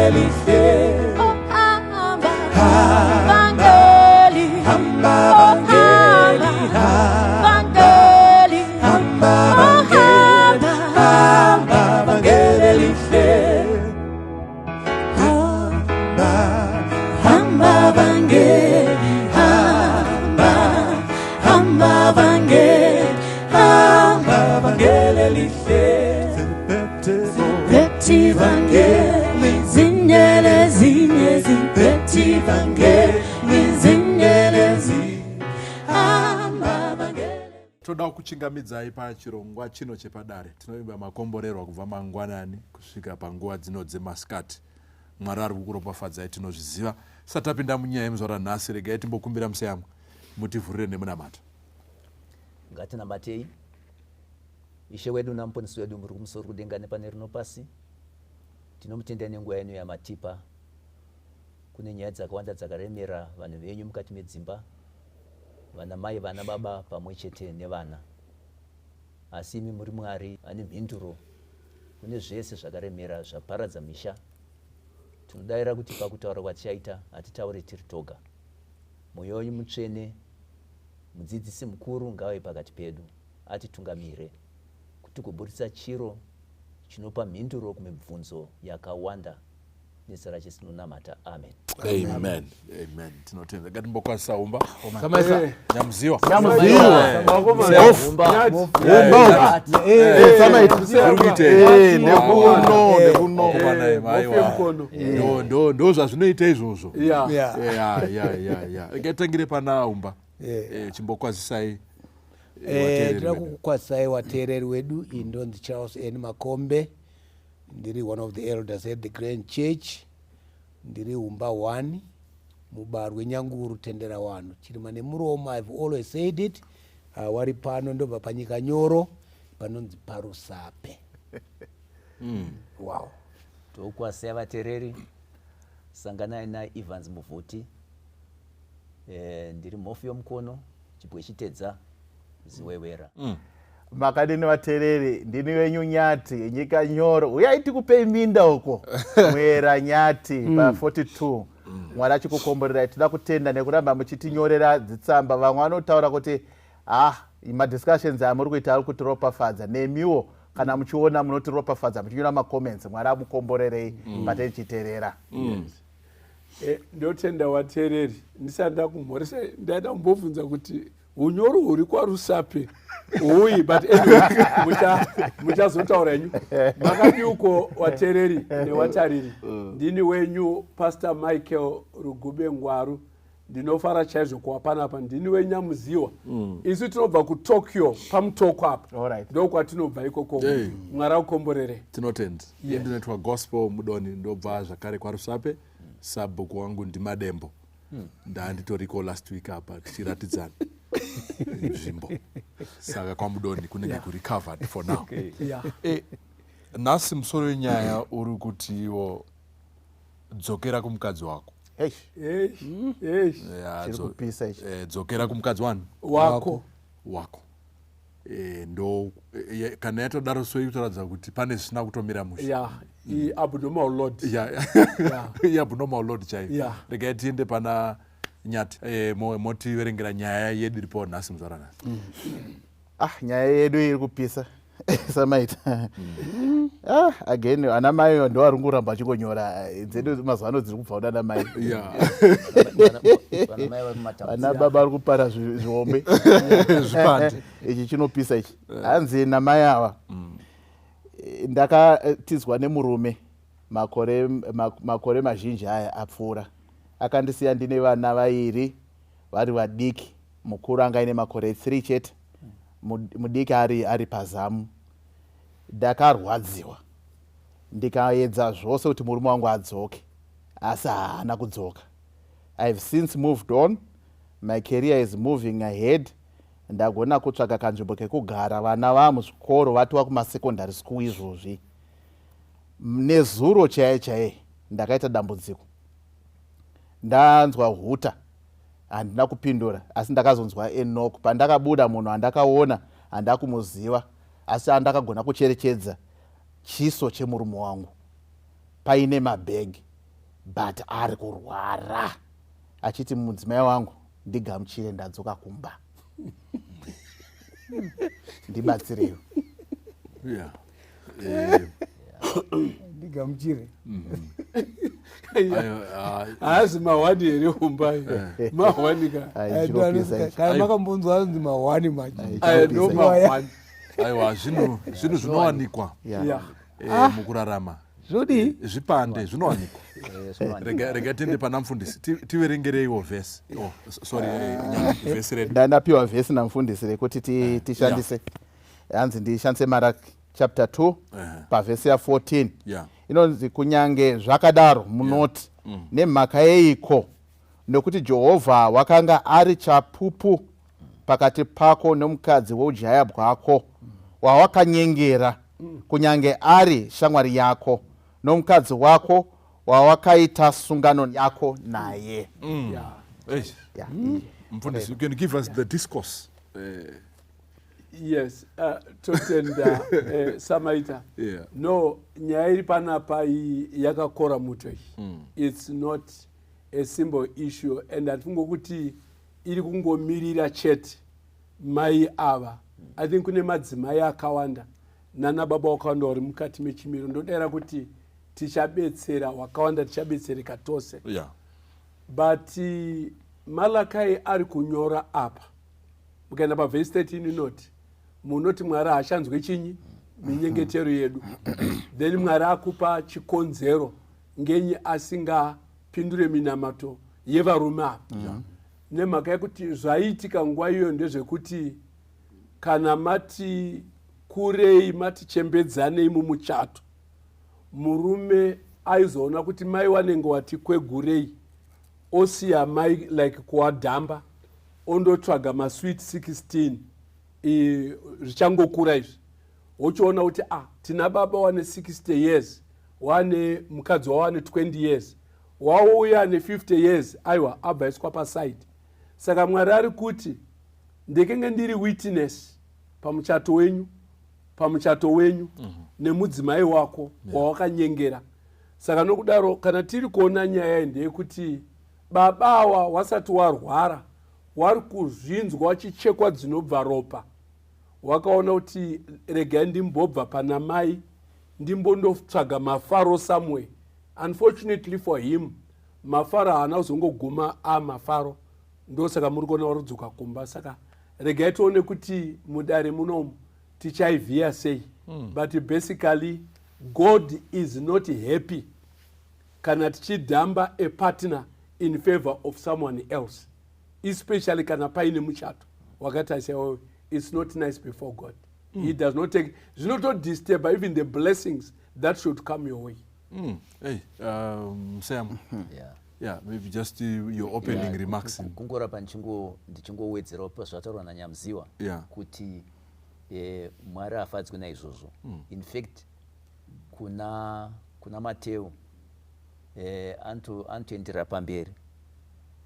elihle. Oh, hamba, vangeli. Hamba, Oh, vangeli, hamba, vangeli. Hamba, Oh, vangeli, hamba, hamba, vangeli elihle. Hamba, hamba, vangeli. Hamba, hamba, vangeli. Hamba, hamba, vangeli elihle. Phethi vangeli, zinye lezinye ziphethi vangeli, zinye lezinye. Hamba, vangeli. Toda kuchingamidzai pachirongwa chino chepadare. Tinovimba makomborerwa kubva mangwanani kusvika panguva dzino dzemasikati. Mwari ari kukuropafadzai, tinozviziva. Sati tapinda munyaya yemuzuva ranhasi, regai timbokumbira museyamwe mutivhurire nemunamato. Ngatinamatei. Ishe wedu namuponesi wedu muri kumusoro kudenga nepane rino pasi, tinomutenda nenguva yenyu yamatipa. Kune nyaya dzakawanda dzakaremera vanhu venyu mukati medzimba, vana mai, vana baba pamwe chete nevana, asi imi muri Mwari ane mhinduro kune zvese zvakaremera zvaparadza misha. Tinodayira kuti pakutaura kwatichaita hatitaure tiri toga. Mweya wenyu mutsvene, mudzidzisi mukuru, ngave pakati pedu, atitungamire kuti kuburitsa chiro chinopa mhinduro kumibvunzo yakawanda. Nezita raJesu tinonamata, amen. Amen, amen. Tinotenda. Ngatimbokwazisa Umba. Samaisa. Nyamuziwa. Humba. Uri Nekuno, nekuno. Vakomana, aiwa. Mukono. Ndo zvazvinoita izvozvo. Ya. Ya, ngatitangire pana Umba. Chimbokwazisai vateereri Ndinoda vedu. kukukwazisai vateereri wedu. Ini ndonzi Charles N Makombe, ndiri one of the elders at the Grand Church. Ndiri Humba 1 mubarwe Nyanguru tendera wanhu chirima nemuromo. I've always said it. Wari pano ndobva panyika nyoro panonzi paRusape. Wow. Tokwazisai vateereri. Sanganai naEvans Muvhuti. Ndiri mhofu yomukono chibwe chitedza ziwewera. Makadini vateereri? Ndini wenyu Nyati nyika nyoro. Uyai tikupei minda uko mwera Nyati pa42. Mwari achikukomborerai. Toda kutenda nekuramba muchitinyorera dzitsamba. Vamwe vanotaura kuti ah, madiscussions amuri kuita ari kutiropafadza. Nemiwo kana muchiona munotiropafadza muchinyora macomments. Mwari amukomborerei pateichiteerera. Ndotenda vateereri. Ndisati ndakumhoresa, ndaida kumbobvunza kuti unyoro huri kwaRusape huyi, but anyway, muchazotaura henyu. Makadi uko vateereri nevatariri? Ndini wenyu Pastor Michael Rugube Ngwaru. Ndinofara chaizvo kuva panapa. Ndini wenyamuziwa. Isu tinobva kuTokyo, paMutoko apa. Ndo kwatinobva ikoko. Hey. Mwari akukomborere. Tinotenda. Yes. Ndinoitwa Gospel Mudoni, ndobva zvakare kwaRusape. Sabhuku wangu ndiMadembo. Ndanditoriko last week apa tichiratidzana nzvimbo, saka kwaMudoni kunenge kuri covered for now. Nhasi musoro wenyaya uri kutiwo dzokera kumukadzi wako. Hey, Hey, hey. Ya, Chiri kupisa ichi. Dzokera kumukadzi wani? Wako. Wako. Ndo kana yatodaro so ikutoratidza kuti pane zvisina kutomira mushe. Ya, iabnormal load. Iabnormal load chaiyo. Regai tiende pana Nyati. Motiverengera nyaya yedu iripo nhasi, muzuva ranhasi. Ah, nyaya yedu iri kupisa samaita. Ah, again ana mai ndo vari kungoramba achingonyora. Dzedu mazuva ano dziri kubva kuna ana mai. Vana mai vari mumatambudziko. Ana baba vari kupara zvihombe. Zvipande. Ichi chinopisa ichi. Hanzi namai ava, ndakatizwa nemurume makore mazhinji aya apfuura. Akandisiya ndine vana vairi vari vadiki. Mukuru anga aine makore 3 chete, mudiki ari pazamu. Ndakarwadziwa, ndikaedza zvose kuti murume wangu adzoke, asi haana kudzoka. I've since moved on. My career is moving ahead. Ndagona kutsvaga kanzvimbo kekugara. Vana vamuzvikoro, vatova kumasecondary school izvozvi. Nezuro chaiye chaiye ndakaita dambudziko. Ndanzwa huta, handina kupindura, asi ndakazonzwa knock. Pandakabuda, munhu andakaona handina kumuziva, asi andakagona kucherechedza chiso chemurume wangu paine mabhegi. But ari kurwara achiti mudzimai wangu ndigamuchire ndadzoka kumba, ndibatsirewo. Yeah. Ndigamuchire. Ayo, ah, Haazi mahwani here umba mahwani ka? Ai, chinopisa ichi. Kana makambonzwa anonzi mahwani manje. Ai, Aya ndo chinopisa ichi. mahwani. Aiwa, zvinhu zvinowanikwa Yeah. mukurarama. Zvodii? Zvipande zvinowanikwa. Zvinowanikwa. Rega tiende pana mufundisi. Tiverengereiwo vhesi. Oh, sorry, vhesi redu. Ndapiwa vhesi namufundisi rekuti tishandise. Hanzi ndishandise Maraki chapter 2 pavhesi ya14. Inonzi, kunyange zvakadaro munoti, nemhaka yeiko? Nokuti Jehovha wakanga ari chapupu pakati pako nomukadzi weujaya bwako wawakanyengera, kunyange ari shamwari yako, nomukadzi wako wawakaita sungano yako naye. Eish. Yeah. Mufundisi, you can give us the discourse. Yes, totenda samaita. No, nyaya iri panapa iyi yakakora muto iyi. It's not a simple issue, and hatingokuti iri kungomirira chete mai ava. I think kune madzimai akawanda nana baba wakawanda vari mukati mechimiro. Ndodayira kuti tichabetsera wakawanda, tichabetsereka tose. But Malakai ari kunyora apa, mukaenda pavhesi 13 inoti, munoti Mwari haachanzwe chinyi minyengetero yedu. Then Mwari akupa chikonzero ngenyi asingapindure minamato yevarume ava, nemhaka yekuti zvaiitika nguva iyoyo ndezvekuti kana mati kurei, mati chembedzanei mumuchato, murume aizoona kuti mai wanenge wati kwegurei, osiya mai like kuwadhamba, ondotsvaga masweet 16. Zvichangokura izvi, wochiona kuti ah, tina baba wane 60 years, wane mukadzi wavo ane 20 years, wauya ne50 years, aiwa, abva iswa paside. Saka Mwari ari kuti ndekenge ndiri witness pamuchato wenyu, pamuchato wenyu nemudzimai wako wawakanyengera. Saka nokudaro kana tiri kuona nyaya iyi ndeyekuti baba awa wasati warwara, wari kuzvinzwa wachichekwa dzinobva ropa, wakaona kuti regai ndimbobva pana mai, ndimbondotsvaga mafaro somewhere. Unfortunately for him, mafaro haana kuzongoguma amafaro. Ndosaka muri kuona warudzoka kumba. Saka regai tione kuti mudare munomu tichaivhiya sei. But basically God is not happy kana tichidhamba a partner in favor of someone else, especially kana paine muchato wakaita seiwoyo. It's not nice before God. He does not take, zvinotodisturba even the blessings that should come your way. Hey, Sam. Yeah, maybe just your opening remarks. Kungorapa ndichingowedzerawo pazvataurwa naNyamziwa kuti Mwari afadzwi naizvozvo. In fact, kuna Mateo anotoenderera pamberi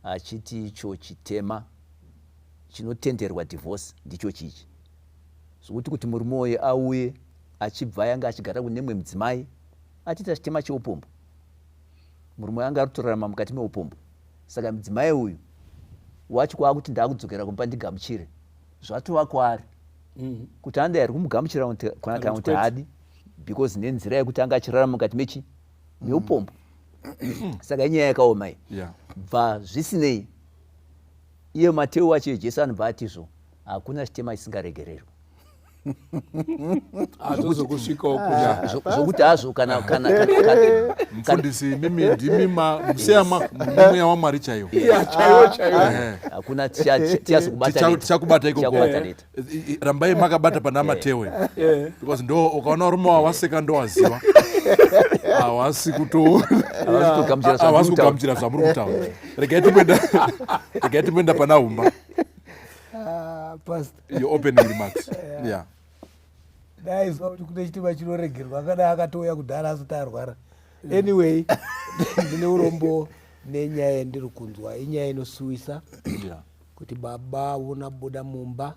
achiti icho chitema chinotenderwa divorce ndicho chichi, zvokuti kuti murume uyu auye achibva yanga achigara kune mumwe mudzimai, achiita chitema cheupombo. Murume anga ari kutorarama mukati meupombo. Saka mudzimai uyu wacho kwaakuti ndaakudzokera kumba, ndigamuchire, zvatova kwaari kuti anda here kumugamuchira kana kuti kuti kwete. haadi, because nenzira yekuti anga achirarama mukati meupombo. Saka inyaya yakaoma iyi. Bva zvisinei, iye Mateo wacho, Jesu anobva atizvo hakuna chitema chisingaregererwi. Hatozokusvikawo kuya. Zvokuti hazvo kana Mufundisi, mimi ndimi museya mweya waMwari chaiwo. Iya, chaiwo chaiwo. Hakuna tiyazokubata later. Tichakubata ikoko. Tichakubata later. Rambai makabata pana Matewe, because ndo ukaona varume wawaseka ndowaziva hawasi kuto Havasi kugamuchira zvamuri Havasi kutaura. kugamuchira zvamuri kutaura. Regai timboenda pana Humba. Ah, Pastor. Your opening remarks, yeah. Daiziva kuti kune chitima chinoregerwa, akadai akatouya kudhara asati arwara. Anyway, ndine urombo nenyaya yandiri kunzwa. Inyaya inosuwisa kuti baba vonabuda mumba,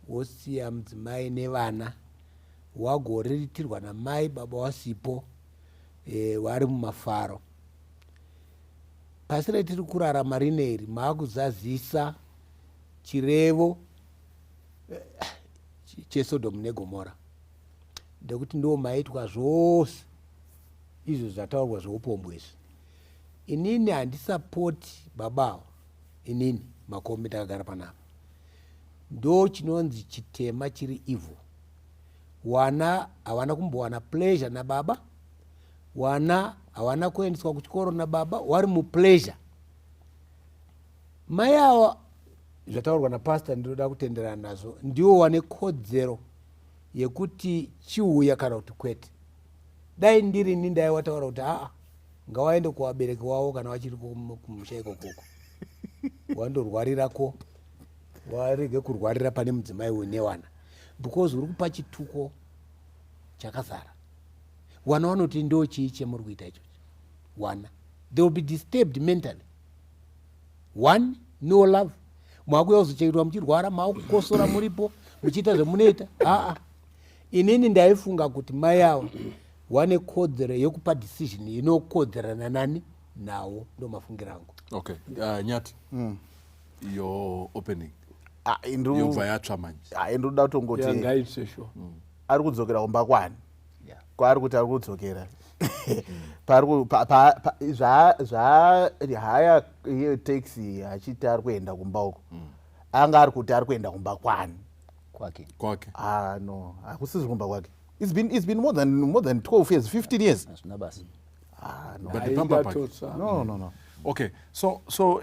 wosiya mudzimai nevana, wagoriritirwa namai, baba wasipo, vari mumafaro. Pasi retiri kurarama rineri maakuzazisa chirevo cheSodhomu neGomora, ndekuti ndo maitwa zvose izvo zvataurwa zveupombwe izvi. Inini handisapoti babawo, inini Makombe takagara panapa, ndo chinonzi chitema chiri evil. Wana havana kumbowana pleasure nababa, wana havana kuendeswa kuchikoro nababa, wari mupleasure. Mai ava, zvataurwa napastor ndinoda kutenderana nazvo, ndiwo wane kodzero yekuti chiuya kana kuti kwete. Dai ndirini ndaiwataura kuti aa, ngawaende kuvabereki wavo kana vachiri kumusha ikokoko, wandorwarirako, warege kurwarira pane mudzimai une wana, because uri kupa chituko chakazara. Wana vanoti ndo chii chemuri kuita ichocho? Wana, they will be disturbed mentally. One, no love. Maakuya kuzochengetwa muchirwara, maakukosora muripo muchiita zvemunoita. Aa, inini ndaifunga kuti mai ava wane kodzero yekupa decision inokodzerana nani nawo. Ndo mafungiro angu. Okay, Nyati, your opening. Ah, yobva yatsva manje. Ah, ndinoda kutongoti Yangaitsve sure. Ari kudzokera kumba kwani? Kwaari kuti ari kudzokera Paari zvaari haya iyo taxi achiti ari kuenda kumba uko, anga ari kuti ari kuenda kumba kwani? Kwake. Kwake. Ah, no, hakusisi kumba kwake. It's been more than 12 years, 15 years. Hazvina basa. Ah, no. But pamba pake. Haingatotsva. No. Okay, so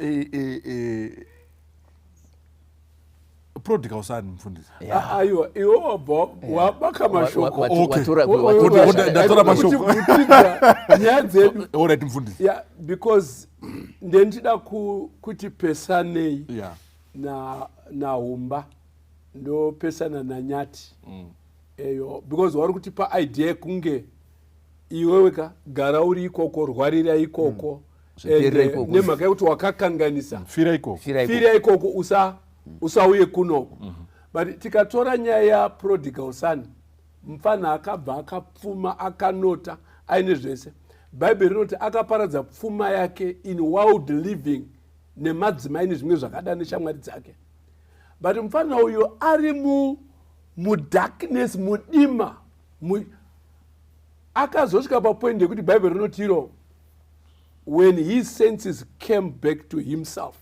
prodigal son, mfundisi. Ah, aiwa, iwe wabva wabaka mashoko. Ndatora mashoko. Kutibvutidza nyaya dzedu. Alright, mfundisi. Yeah, because ndendida kuti pesanei na nahumba, ndopesana naNyati eyo, because wari kutipa idea yekunge iwewe ka gara uri ikoko, rwarira ikoko. Zvipirira And, ikoko. Nemhaka yekuti wakakanganisa, Fira ikoko. Fira ikoko. Fira ikoko, usauye kunoko. But tikatora nyaya yaprodigal son, mufana akabva akapfuma, akanota, aine zvese, Bhaibheri rinoti akaparadza pfuma yake in wild living nemadzimai nezvimwe zvakada neshamwari dzake. But mufana uyu ari mudarkness, mudima, akazosvika papoint yekuti Bhaibheri rinoti iro, when his senses came back to himself,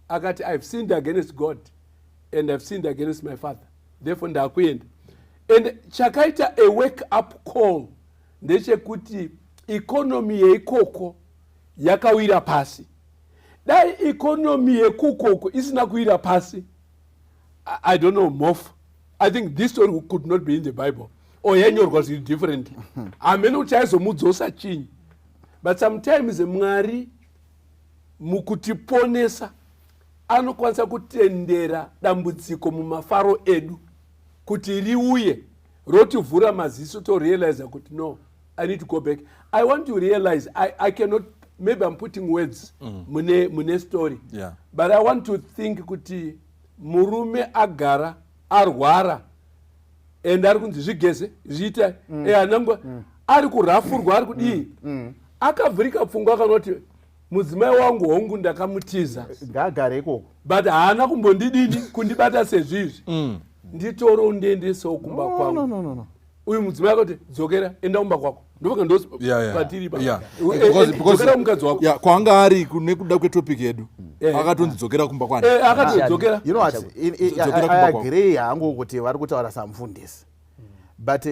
akati, "I've sinned against God and I've sinned against my father, therefore ndakuenda." And chakaita a wake up call ndechekuti economy yeikoko yakawira pasi. Dai economy yekukoko isina kuwira pasi, I don't know, mof I think this story could not be in the Bible or yanyorwa zviri differently. Hamene kuti aizomudzosa chinyi. But sometimes Mwari mukutiponesa anokwanisa kutendera dambudziko mumafaro edu kuti riuye rotivhura maziso, torealiza kuti no, I need to go back. I want to realize I cannot, maybe I'm putting words mune story, but I want to think kuti murume agara arwara and ari kunzi zvigeze, zviita anangwa, ari kurafurwa, ari kudii, akavhurika pfungwa akanoti mudzimai wangu, hongu ndakamutiza, Ngaagare ikoko. But haana kumbondidini kundibata sezvizvi, nditoro undiendesewo kumba kwangu. No, no, no, no. Uyu mudzimai akati, "Dzokera, enda kumba kwako." Ndofunga ndo patiri pa. Dzokera kumukadzi wako. Yeah, kwaanga ari nekuda kwetopic yedu, akatonzi dzokera kumba kwani. Akati dzokera. You know what, Dzokera I kumba kwako. agree hangu kuti vari kutaura samufundisi, but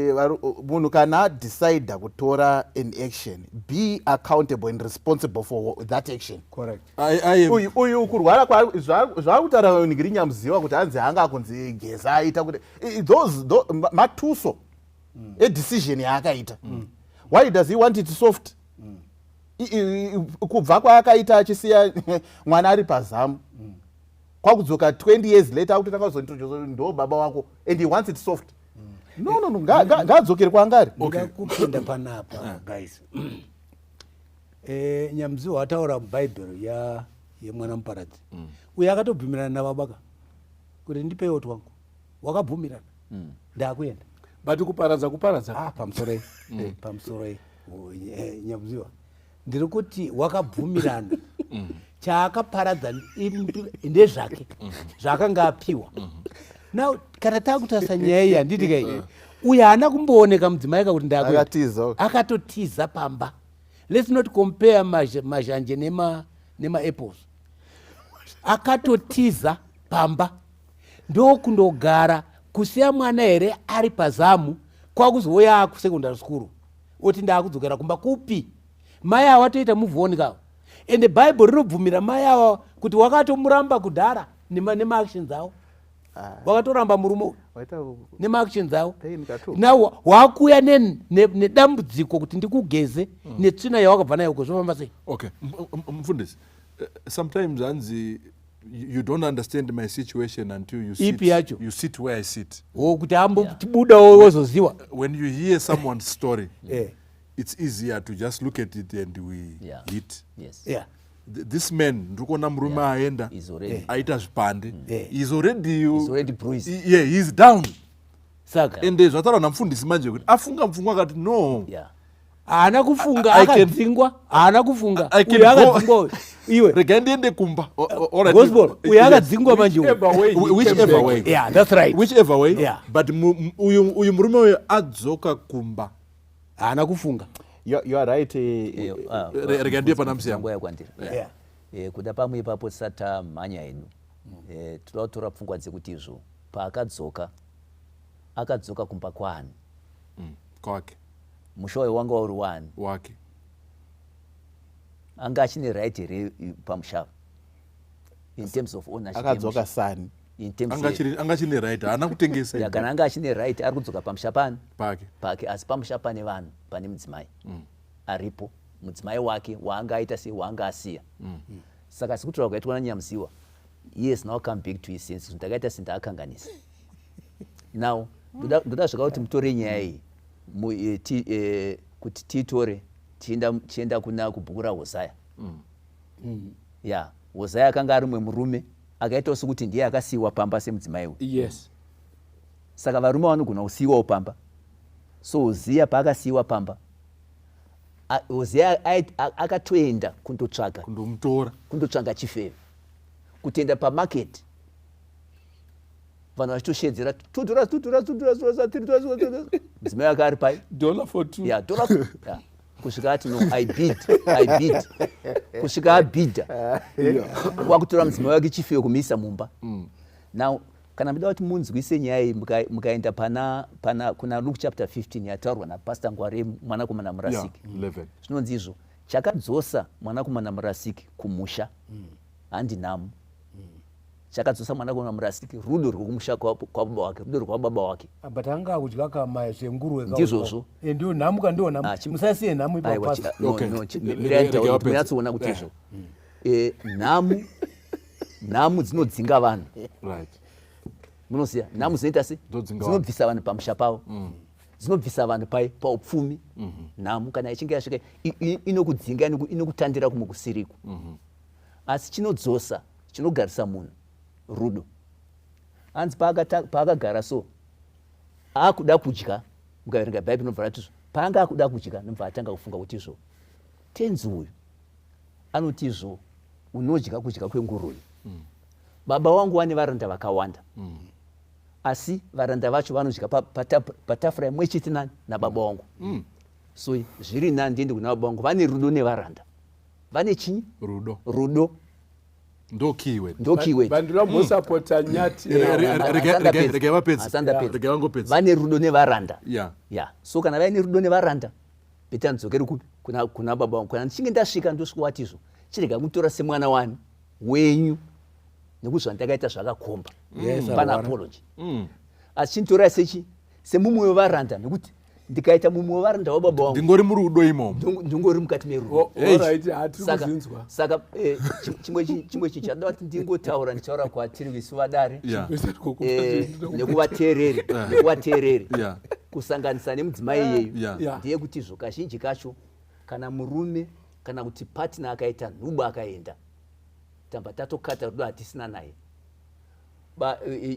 munhu kana adecida kutora an action, be accountable and responsible for that action. Correct. I am, Uyu kurwara zvaari kutaura ngiri Nyamuziwa kuti hanzi anga akunzi geza, aita kuti those matuso edecision yaakaita. Why does he want it soft? Kubva kwaakaita achisiya mwana ari pazamu, kwakudzoka 20 years later akutotanga kuzondiintroduce ndo baba wako, and he wants it soft. No, ngaadzokere kwaanga ari. Ndoda kupinda panapa, guys. Nyamuziwa wataura mubhaibheri ya yemwana muparadzi uyo akatobvumirana nababaka kuti ndipeiwo twangu, wakabvumirana, ndakuenda. But kuparadza kuparadza. Ah, pamusoroi, pamusoroi, Nyamuziwa, ndiri kuti wakabvumirana. Chaakaparadza ndezvake zvaakanga apiwa. Now kana takutarisa nyaya iyi, handiti kai, uyo haana kumbooneka mudzimai kakuti ndakuenda. Akatiza. Akatotiza pamba. Let's not compare mazhanje nemaapples. Akatotiza pamba, ndokundogara kusiya mwana here ari pazamu, kwakuzouya kusecondary school oti ndaakudzokera kumba. Kupi? Mai ava watoita move on kavo, ende Bhaibheri rinobvumira mai ava kuti wakatomuramba kudhara nemaactions avo. Wakatoramba murume uyu Waita nemaactions avo. Pain katu. Now wakuya nedambudziko kuti ndikugeze netsvina yawakabva nayo uko, zvofamba sei? Okay, mfundisi, sometimes hanzi you don't understand my situation until you sit, Ipi yacho? you sit where I sit. O, kuti ambotibudawo wozoziwa. When you hear someone's story, it's easier to just look at it and we hit this man. Ndiri kuona murume aenda, He's already- aita zvipande. He's already, He's already bruised. Yeah, he's down. Saka Ende zvataura namufundisi manje kuti afunga mupfungwa akati no. Haana kufunga. I Akadzingwa, haana kufunga. I can Uyu go- akadzingwa uyu, iwe. Regai ndiende kumba. All right. Gospel, uyu Yes. akadzingwa manje uyu. Whichever way he came Whichever back. way. Yeah, that's right. Whichever way. But uyu murume uyu adzoka kumba. Haana kufunga. You are right. Rega ndiye pana Musiyamwa. Nguva yakwandira. Kuda pamwe ipapo tisati tamhanya hedu, toda kutora pfungwa dzekuti izvo paakadzoka, akadzoka kumba kwaani? Kwake. Musha uyu wanga uri wani? Wake. Anga achine right here pamusha in terms of ownership Akadzoka yemusha? sani. In terms Anga achine right, haana kutengesa. Ya, kana anga achine right, ari kudzoka pamusha pani? Pake. Pake, asi pamusha pane vanhu, pane mudzimai aripo, mudzimai wake waanga aita sei, waanga asiya. Saka sekutora kwaitwa naNyamuziwa, he has now come back to his senses. Ndakaita sendaakanganisa. Now ndoda zvaka kuti mutore nyaya iyi kuti tiitore tienda kuna kubhuku raHosaya. Ya, Hosaya akanga ari mumwe murume akaitawo sekuti ndiye akasiyiwa pamba semudzimai uyu. Saka varume vanogona kusiyiwawo pamba. So Hosiya paakasiyiwa pamba, Hosiya akatoenda kundotsvaga Kundomutora. Kundotsvaga chifeve, kutoenda pamarket, vanhu vachitoshedzera $2, $2, $2, $2, $3, $2. Mudzimai wake ari pai? Dollar for two. Yeah, dollar yeah. Kusvika ati, "No, I bid, I bid," kusvika abhidha, wakutora mudzimai wake chifeve kumuisa mumba. Now kana muda kuti munzwise nyaya iyi, mukaenda pana kuna Luke chapter 15 yataurwa naPastor Ngware, mwanakomana murasiki. 11. Zvinonzi izvo chakadzosa mwanakomana murasiki kumusha handi nhamu. Chakadzosa mwanakomana murasiki rudo rwekumusha kwababa wake, rudo rwababa wake. Ah, but anga akudya kama zvenguruwe. Ndizvozvo. Ndiyo nhamu ka, ndiyo nhamu. Ah, Musasiye nhamu ipapo. Aiwa, Pastor. no, no, mirai Rega nditaure kuti vapedze. munyatsoona kuti izvo nhamu dzinodzinga vanhu. Munoziva nhamu dzinoita se Dzinodzinga. Dzinobvisa vanhu pamusha pavo, dzinobvisa vanhu pai paupfumi. Nhamu kana ichinge yasvika inokudzinga, inokutandira kumwe kusiriko. Asi chinodzosa, chinogarisa munhu rudo. Hanzi paakagara so akuda kudya, mukaverenga Bhaibheri inobva rati izvo paanga akuda kudya, nobva atanga kufunga kuti izvo tenzi uyu anoti izvo unodya kudya kwenguruve. Baba wangu vane varanda vakawanda, asi varanda vacho vanodya patafura imwe chete nani? Nababa wangu. So zviri nani ndiende kuna baba wangu, vane rudo nevaranda. Vane chinyi? Rudo. Rudo. Ndo keyword. Ndo keyword. Bandira mbosapota Nyati. Regai vapedze. Asandapedza. Regai vangopedza. Vane rudo nevaranda. Ya, so kana vaine rudo nevaranda, better ndidzokere kupi? Kuna baba vangu. Kana ndichinge ndasvika, ndosvika wati izvo chirega mutora semwana wani wenyu, nekuti zvandakaita zvakakomba. Yes, Pana arwara. apology. Asi chinditorai sechi semumwe wevaranda, nekuti ndikaita mumwe wevaranda wababa vangu, Ndingori murudo imomo. Ndingori mukati merudo. Alright, hatiri Saka, kuzinzwa. saka chimwe chinhu chandoda kuti ndingotaura, ndichitaura kwatiri isu vadare nekuvateereri, kusanganisa nemudzimai iyeyu, ndiye kuti izvo kazhinji kacho kana murume kana kuti partner akaita nhubu akaenda, tamba tatokata rudo, hatisina naye.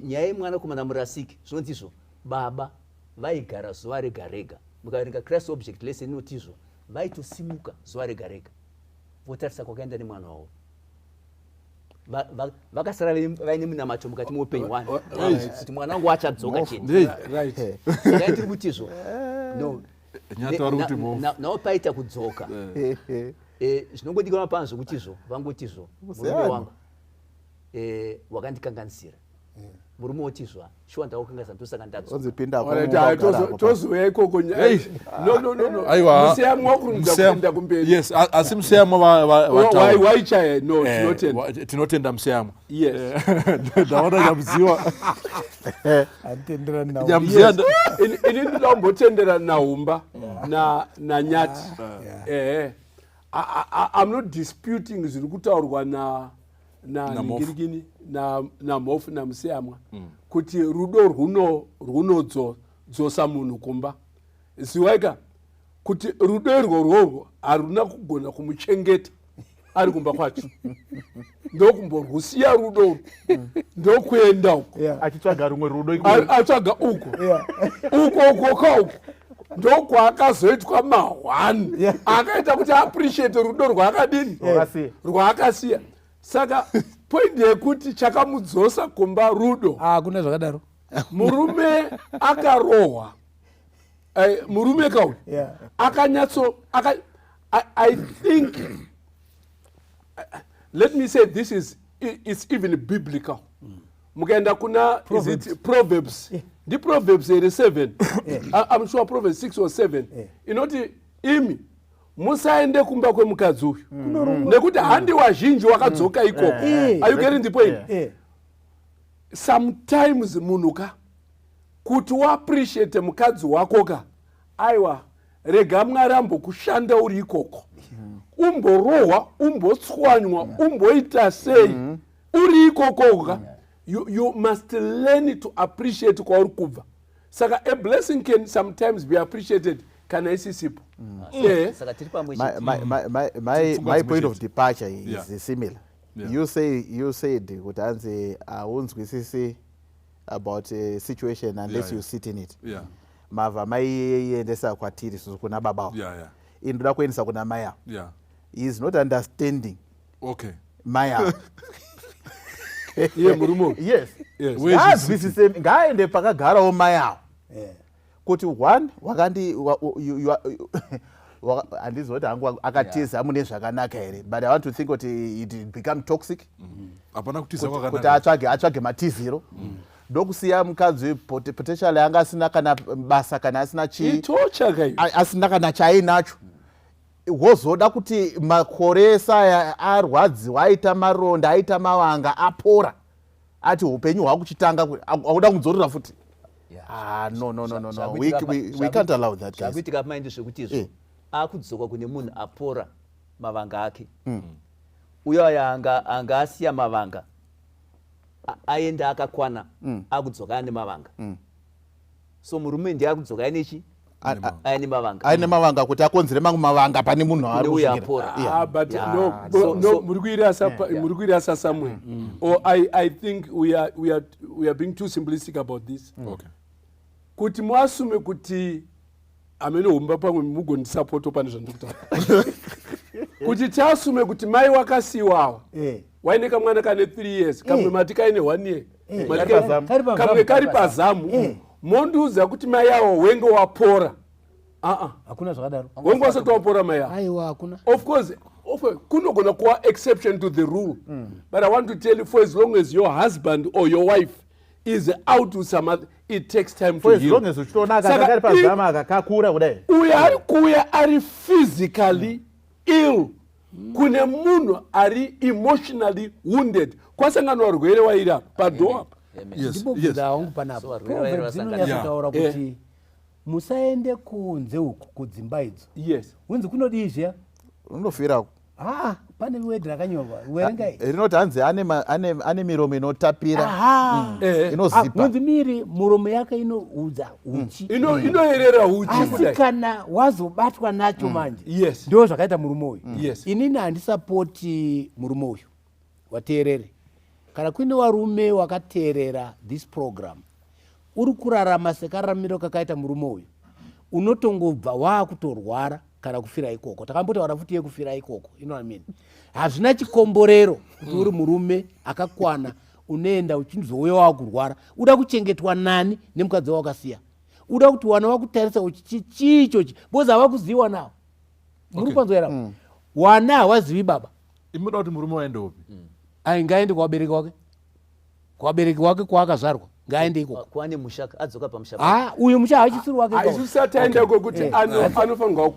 Nyaya yemwanakomana murasiki, zvinonzi izvo baba vaigara zuva rega rega. Mukaverenga Christ Object Lesson inoti izvo vaitosimuka zuva rega rega votarisa kwakaenda nemwana wavo. Vakasara vaine munamato mukati meupenyu hwani kuti mwana wangu achadzoka chete. Hey, Right. Saka tiri kutizvo no, Nyati vari kuti mhofu. Nawo paita kudzoka. Zvinongodikanwa pano zvekutizvo vangotizvo murume Musiyano. wangu wakandikanganisira, murume wotizva shuwa ndakakukanganisa, ndosaka ndadzoka. Onzi pinda Alright, ah, tozouya ikoko. Hey. No, no, no, no. Aiwa. Museyamwa wakurumidza kuenda kumberi. Yes, asi museyamwa vataura. Waichaya no. Tinotenda. Tinotenda museyamwa. Yes. Ndaona Nyamuziwa. Handitenderani nawo. Nyamuziwa. Ini ndinoda kumbotendera naHumba naNyati. Ehe, I'm not disputing zviri kutaurwa na NaMhofu. ningirikini naMhofu naMuseyamwa kuti rudo runodzosa munhu kumba. Ziwaika kuti rudo irworworwo haruna kugona kumuchengeta ari kumba kwacho, ndokumborwusiya rudo urwu, ndokuenda uko. Achitsvaga rumwe rudo ikoko. Atsvaga uko uko uko kauko ndokwaakazoitwa mahwani akaita kuti appreciate rudo rwaakadini? Rwaakasiya. Rwaakasiya. Saka point yekuti chakamudzosa kumba rudo. Hakuna zvakadaro. Murume akarohwa. Murume kauyu akanyatso I think, let me say this is it's even biblical. Mukaenda kuna, is it Proverbs? NdiProverbs here 7? I'm sure Proverbs 6 or 7 inoti imi musaende kumba kwemukadzi uyu nekuti handi wazhinji wakadzoka ikoko. Are you getting the point? Eh. Sometimes munhu ka kuti uappreciate mukadzi wako ka, aiwa, rega Mwari ambokushanda uri ikoko, umborohwa, umbotswanywa, umboita sei uri ikoko ka. You must learn to appreciate kwauri kubva. Saka a blessing can sometimes be appreciated kana isisipo. Saka tiri pamwe my, chete. my, my, my, my, Pfungwa my point of dzimwe chete. departure is similar. You said kuti hanzi haunzwisisi about a situation unless you sit in it. Mavha maiendesa kwatiri isusu kuna babawo. Ini ndoda kuendesa kuna mai avo. He is not understanding mai avo. Iye murume uyu? Yes. Yes. Where is he Ngaazwisise, ngaaende pakagarawo mai avo kuti one wakandi handizoti hangu akatiza mune zvakanaka here, but I want to think kuti it become toxic. Hapana kutiza Kuti kwakanaka. atsvage matiziro, ndokusiya mukadzi potentially anga asina kana basa, kana asina chii. Itocha kai. Asina kana chaainacho, wozoda kuti makore ese aya arwadziwa, aita maronda, aita mavanga, apora, ati upenyu hwakuchitanga akuda kudzorera futi. Ah, no, no, no, no, no. We can't allow that, guys. Zvakuitika pamai ndezvekuti izvo akudzoka kune munhu apora mavanga ake. Uyo aya anga asiya mavanga, aenda akakwana, akudzoka ane mavanga. So murume ndiye akudzoka aine chi? Aine mavanga. Aine mavanga kuti akonzere mamwe mavanga pane munhu Kune ari uyo kusvikira. apora. Ah, but no, no, muri kuirasa somewhere, or I think we are being too simplistic about this. Kuti muassume kuti hamene humba pamwe mugondisapota pane zvandiri kutaura, kuti tiassume kuti mai wakasiwawa waine kamwana kane 3 years, kamwe mati kaine 1 year. Mati Kari pazamu. Kari pazamu. Kamwe kari pazamu. Mondiudza kuti mai avo wenge wapora? Aa. Hakuna zvakadaro. Wenge wasati wapora mai avo. Aiwa, hakuna. Of course kunogona kuva exception to the rule, but I want to tell you, for as long as your husband or your wife is out with some other, it takes time to For as heal. long as uchitoona aka Saka kari pazamu aka kakura kudai. Uyo ari kuuya ari physically ill kune munhu ari emotionally wounded, kwasangana varwere wairi apa padoor apa. Ndimbobvunza hangu panapa. So varwere vairi Proverbs vasangana. inonyatsotaura kuti musaende kunze uku kudzimba idzo. Unzi kunodii zviya? Unofira. Haa, pane word rakanyorwa, werengai. Rinoti hanzi ane miromo inotapira. Aha. Inozipa. Unzi miri muromo yake inoudza uchi. Inoyerera uchi Asi kudai. kana wazobatwa nacho manje, ndo zvakaita murume uyu. Inini handisapoti murume uyu. Wateerere, kana kuine varume wakateerera this program, uri kurarama sekararamiro kakaita murume uyu, unotongobva waakutorwara. Kana kufira ikoko, takambotaura futi yekufira ikoko, you know what I mean? Hazvina chikomborero kuti uri murume akakwana unoenda uchinzouya wakurwara, uda kuchengetwa nani nemukadzi wawakasiya, uda kuti wana wakutarisa uchichi chii ichochi, because havakuziva nawo muri. Kwanzwa wana hawazivi baba. Imoda kuti murume waende upi? Ai, ngaende kuvabereki wake, kuvabereki wake kwaakazvarwa, ngaende ikoko. Kwane musha, adzoka pamusha. Ah, uyu musha hachisiri wake. Isu sataenda kwekuti anofanirwa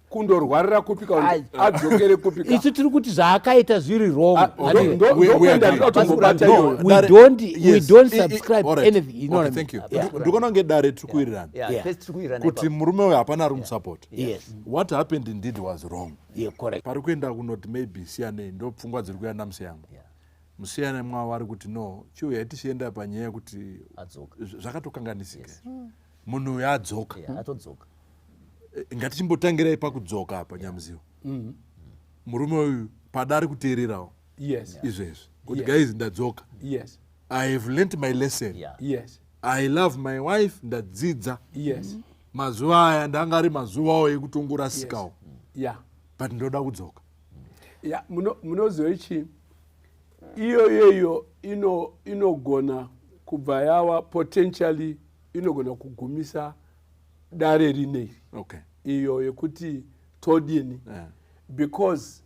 kundorwarira kupi kana Ai. kuti adzokere kupi ka. Isu tiri kuti zvaakaita zviri wrong. Ah, ndokuenda ndinoda kutombobata iyoyo. We don't subscribe anything, you know what I mean? Thank you. Yeah. Ndikuona kunge dare tiri kuwirirana Tese tiri kuwirirana kuti ipapo. murume uyu hapana ari kumusupport. Yes. What happened indeed was wrong. Yeah, correct. Pari kuenda kunoti maybe siyanei, ndo pfungwa dziri kuenda musiyamwa. Musiyana mwavo ari kuti no, chiuya tichienda panyaya yekuti Adzoka. Zvakatokanganisika, munhu uyu adzoka. Yeah, atodzoka. Ngatichimbotangirai pakudzoka apa, Nyamuziwa. Murume uyu pada ari kuteererawo izvezvi kuti guys, ndadzoka. I have learnt my lesson. I love my wife, ndadzidza. Mazuva aya ndanga ari mazuvawo ekutongorasikawo, but ndoda kudzoka. Ya, munoziva ichi, iyoyoyo inogona kubva yava potentially inogona kugumisa dare rineri, iyo yekuti todini, because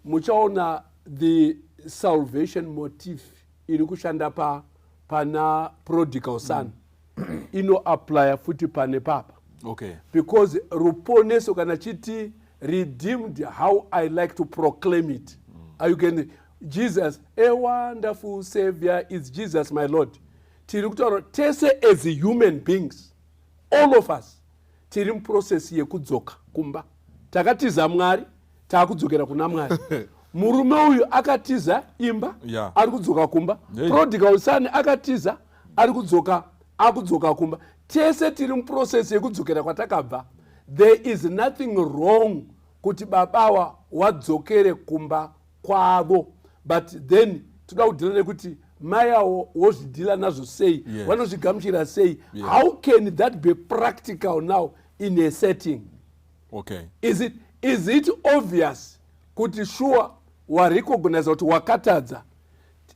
muchaona the salvation motive iri kushanda pana prodigal son inoapplya futi pane papa, because ruponeso, kana chiti redeemed, how I like to proclaim it, you can Jesus, a wonderful savior is Jesus my Lord. Tiri kutaura tese as human beings, all of us tiri muprocess yekudzoka kumba. Takatiza Mwari, taakudzokera kuna Mwari. Murume uyu akatiza imba, ari kudzoka kumba. Prodigal son akatiza, ari kudzoka, akudzoka kumba. Tese tiri muprocess yekudzokera kwatakabva. There is nothing wrong kuti babawa wadzokere kumba kwavo, but then toda kudhila nekuti mai avo wozvidhila nazvo sei, vanozvigamuchira sei? How can that be practical now in a setting? Is it obvious kuti sure warecognize kuti wakatadza,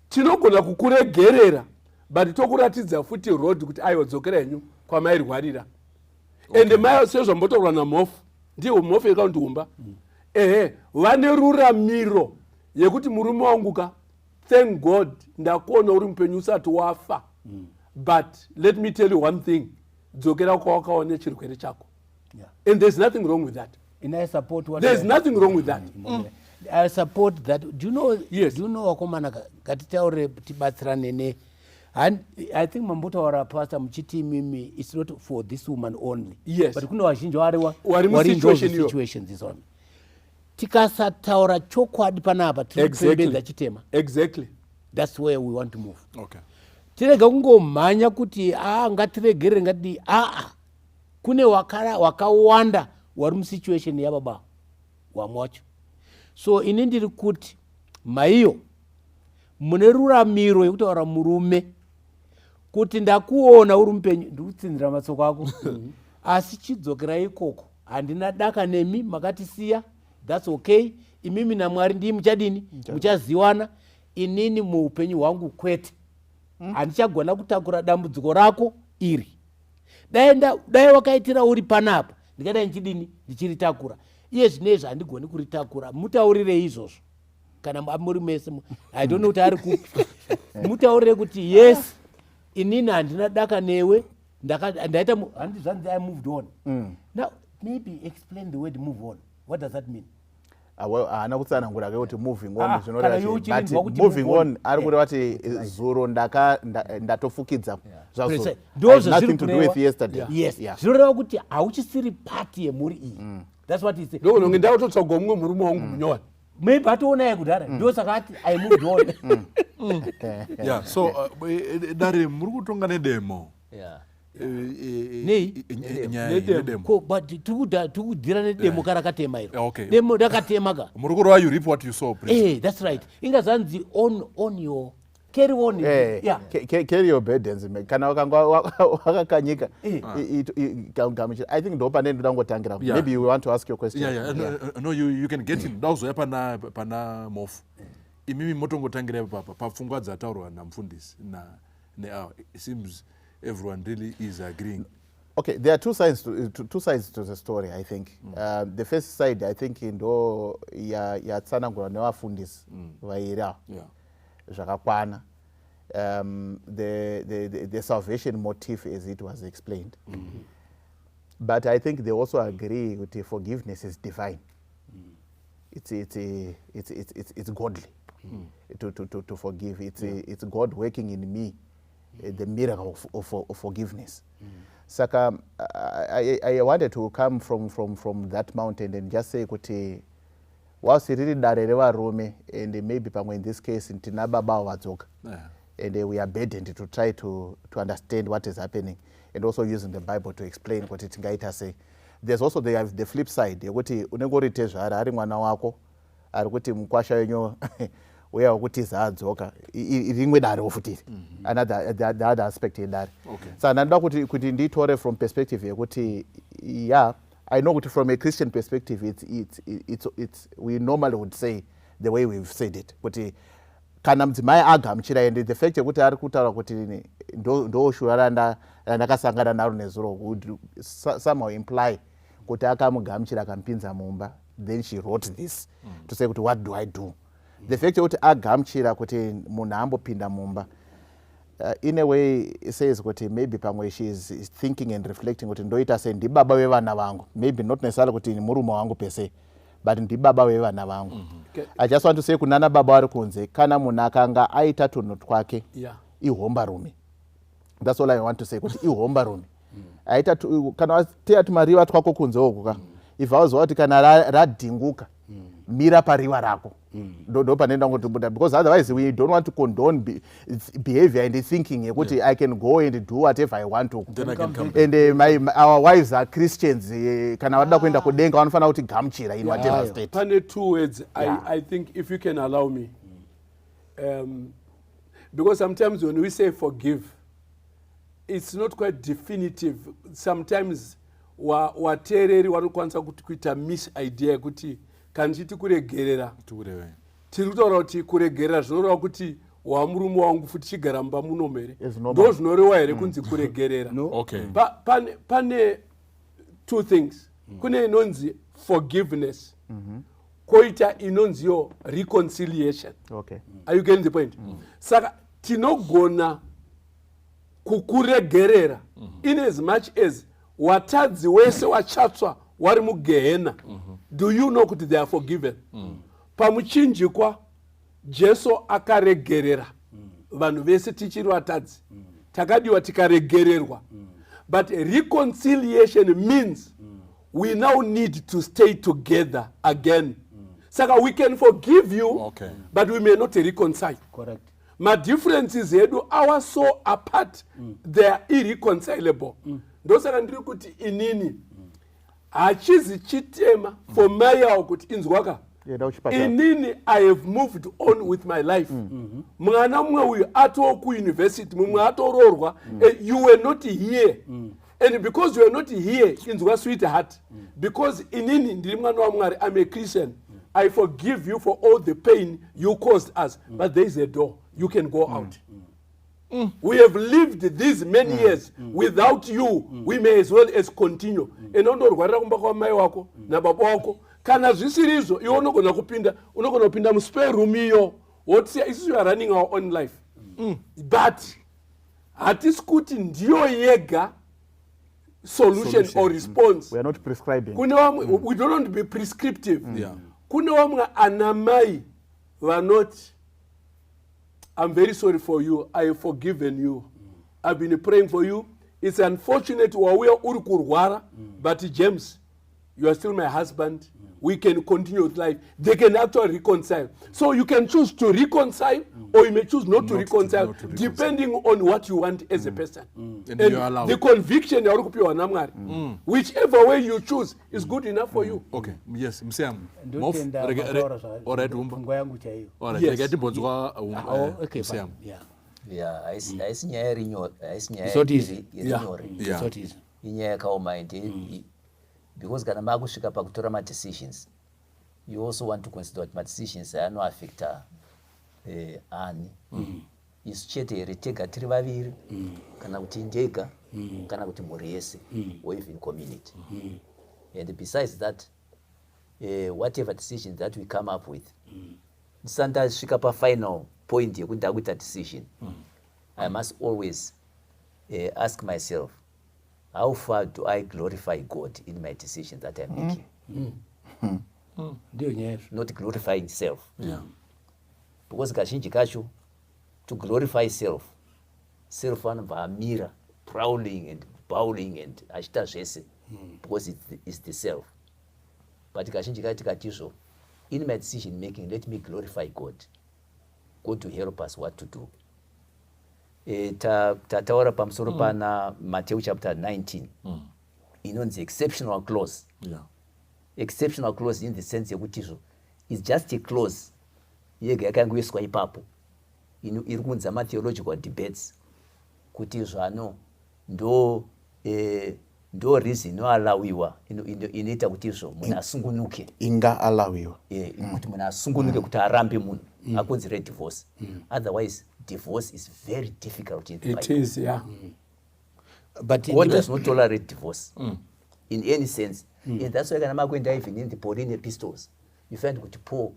tinogona kukuregerera, but tokuratidza futi road kuti aiwa, dzokera henyu kwamairwarira. Ende mai, sezvambotaurwa namhofu, ndiwo mhofu yekaundiumba, ehe, vane ruramiro yekuti murume wangu ka, thank God ndakuona uri mupenyu usati wafa, but let me tell you one thing, dzokera kwawakaona chirwere chako. And there's nothing wrong with that. And I support what There's nothing wrong with that. I support that. Do you know? Yes. Do you know, wakomana, ngatitaure tibatsirane ne I think mambotaura, pastor, muchiti imimi it's not for this woman only. But kune vazhinji variwa Vari vari in those musituation iyo. situations is on. Tikasataura chokwadi panapa, tiri kupembedza chitema. That's where we want to move. Tirega kungomhanya kuti a ngatiregerere, ngatidii. Aa, kune wakawanda wari musituation yababa wamwe wacho. So ini ndiri kuti maiyo mune ruramiro yekutaura murume kuti ndakuona uri mupenyu, ndikutsinzira matsoko ako, asi chidzokera ikoko, handina daka nemi, makatisiya, that's okay, imimi naMwari ndii muchadini, muchaziwana. Inini muupenyu hwangu kwete, handichagona kutakura dambudziko rako iri. Dai wakaitira uri panapa, ndingadai ndichidini, ndichiritakura. Iye zvinezvi handigoni kuritakura. Mutaurirei izvozvo kana muri mese. I don't know kuti ari kupi. Mutaurire kuti yes, inini handina daka newe, ndaita handi zvanzi I moved on. Now maybe explain the word "move on". What does that mean? Ah, well, haana kutsanangura ke kuti moving on Ah, zvinoreva kana iwe chii, uchirinzwa but kuti moving move on. on ari kureva kuti zuro ndatofukidza zvazuro. Precise. I Ndo have zvazviri nothing to do with kureva. yesterday. Yes, zvinoreva kuti hauchisiri part yemhuri iyi. That's what he said. Ndokunonge ndakutotsvagwa mumwe murume wangu munyowani. Maybe atoonaye kudhara, ndosaka ati I moved on. Yeah, so dare muri kutonga nedemo. Nei? Nyaya iyi Nedemo. nedemo. Ko, but tikudhira nedemo karakatema iro. Demo rakatema ka. Muri kureva you reap what you sow, please. Eh, that's right. Inga zvanzi on your Carry on. Eh, carry your burdens, man. Kana wakanga wakakanyika, gamuchira. I think ndo pane ndoda kungotangira. Maybe you want to ask your question. Yeah. No, you can get in. Ndauzoya pana mofu. Imimi motongotangira ipapa papfungwa dzataurwa namufundisi na neawa. It seems everyone really is agreeing. Okay, there are two sides to the story, I think. The first side, I think, ndo yatsanangurwa nevafundisi vairi ava zvakakwana. The salvation motif as it was explained. But I think they also agree that forgiveness is divine. It's godly to forgive. It's God working in me, the miracle of forgiveness. Saka I wanted to come from that mountain and just say kuti whilst riri dare revarume, and maybe pamwe in this case tina baba vadzoka, and we are burdened to try to understand what is happening and also using the Bible to explain kuti tingaita sei. There's also the flip side yekuti unenge uri tezvara, ari mwana wako ari kuti mukwasha wenyu uya wekutiza adzoka. Rimwe darewo futi iri, another the other aspect yedare. Saka ndandoda kuti nditore from perspective yekuti, yeah, I know kuti from a Christian perspective it's we normally would say the way we've said it, kuti kana mudzimai agamuchira, and the fact yekuti ari kutaura kuti ndo shura randakasangana naro nezuro would somehow imply kuti akamugamuchira, akamupinza mumba. Then she wrote this to say kuti, "What do I do?" The fact yekuti agamuchira kuti munhu ambopinda mumba, in a way says kuti maybe pamwe she is thinking and reflecting kuti ndoita sei, ndibaba vevana vangu. Maybe not necessarily kuti murume wangu per se, but ndibaba vevana vangu. I just want to say kunana baba vari kunze, kana munhu akanga aita tunhu twake, ihombarume. That's all I want to say, kuti ihombarume aita kana wateya tumariva twako kunze uku ka, if auziva kuti kana radhinguka, mira pariva rako. Ndo pane ndangotibuda, because otherwise we don't want to condone behavior and thinking yekuti I can go and do whatever I want to. Then I can come. And our wives are Christians. Kana vada kuenda kudenga, vanofanira kuti gamuchira in whatever state. Pane two words. I think if you can allow me, because sometimes when we say forgive, it's not quite definitive. Sometimes wateereri vanokwanisa kuti kuita miss idea yekuti kana tichiti kuregerera, Tikureve. tiri kutaura kuti kuregerera zvinoreva kuti wamurume wangu futi, chigara mumba munomu here? Is normal. Ndo zvinoreva here kunzi kuregerera? No. Pane two things. Kune inonzi forgiveness, koita inonziyo reconciliation. Are you getting the point? Saka tinogona kukuregerera in as much as watadzi wese wachatswa wari mugehena. Do you know kuti they are forgiven? Pamuchinjikwa Jesu akaregerera vanhu vese. Tichiri vatadzi, takadiwa, tikaregererwa. But reconciliation means we now need to stay together again. Saka we can forgive you, but we may not reconcile. Correct. Madifferences edu are so apart, they are irreconcilable. Ndosaka ndiri kuti inini hachizi chitema for mai awo kuti inzwaka, Enda kuchipatara. inini I have moved on with my life. Mwana mumwe uyu atoo kuuniversity, mumwe atoroorwa. You were not here, and because you are not here, inzwa sweetheart, because inini ndiri mwana waMwari, I'm a Christian, I forgive you for all the pain you caused us, but there is a door you can go out. We have lived these many years without you. We may as well as continue. Ende undorwarira kumba kwamai wako nababa wako. Kana zvisiri izvo, iwe unogona kupinda, unogona kupinda muspare room iyo, wotisiya. Isusu we are running our own life, but hatisi kuti ndiyo yega solution Solution. or response. We are not prescribing. Kune vamwe, we don't want to be prescriptive. Kune vamwe ana mai vanoti, "I'm very sorry for you. I have forgiven you. I've been praying for you. It's unfortunate wauya uri kurwara, but James, you are still my husband. We can continue with life. They can actually reconcile. So you can choose to reconcile or you may choose not to reconcile, Not to reconcile. Depending on what you want as a person. And you're allowed. The conviction yauri kupiwa naMwari, whichever way you choose is good enough for you. Okay, yes, Museyamwa. Ndotenda mataura Alright, Humba. pfungwa yangu chaiyo. Alright, Yes. rega timbonzwa Humba, Oh, okay, fine. Museyamwa. Yeah. Yeah, haisi nyaya iri nyore, haisi nyaya It's not easy. iri nyore. Yeah. It's not easy. Inyaya yakaoma ende because kana makusvika pakutora madecisions, you also want to consider kuti madecisions anoaffecta ani, isu chete here tega tiri vaviri, kana kuti ndega, kana kuti mhuri yese or even community. And besides that, whatever decision that we come up with, ndisati ndasvika pafinal point yekuti ndakuita decision, I must always ask myself, how far do I glorify God in my decision that I'm making? Ndiyo nyaya izvo. Not glorifying self, because kazhinji kacho to glorify self, self anobva amira prowling and bowling and achiita zvese because it's the self. But kazhinji kacho tikatizvo, in my decision making, let me glorify God, God to help us what to do. Tataura pamusoro pana Matthew chapter 19 inonzi exceptional clause. Exceptional clause in the sense yekutizvo is just a clause yega yakangoiswa ipapo iri kunza matheological debates kuti zvano ndo reason inoalawiwa inoita kuti izvo munhu asungunuke. Inga alawiwa. Kuti munhu asungunuke kuti arambe munhu akonzere divorce. Otherwise divorce is very difficult in the It Bible. is, yeah. But God does not tolerate divorce in any sense. And that's why kana makuenda even in the Pauline epistles, you find kuti Paul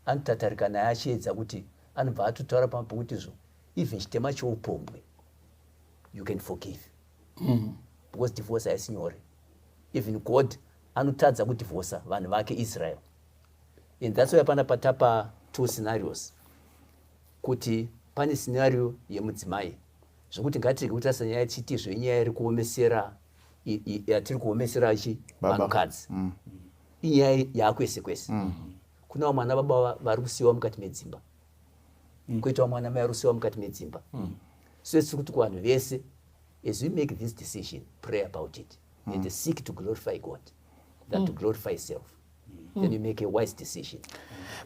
anotatarika naye achiedza kuti anobva atotaura pamwe pekuti zvo even chitema cheupombwe you can forgive, because divorce haisi nyore. Even God anotadza kudivorsa vanhu vake Israel. And that's why pana patapa two scenarios, kuti pane scenario yemudzimai, zvokuti ngatirege kutarisa nyaya tichiti zvenyaya iri kuomesera yatiri kuomesera chi Baba. Vanhukadzi, inyaya yaakwese kwese. Kuna vamwe vana baba vari kusiyiwa mukati medzimba, kwoita vamwe vana mai vari kusiyiwa mukati medzimba. So tiri kuti kuvanhu vese, as we make this decision, pray about it and seek to glorify God than to glorify self. Then you make a wise decision.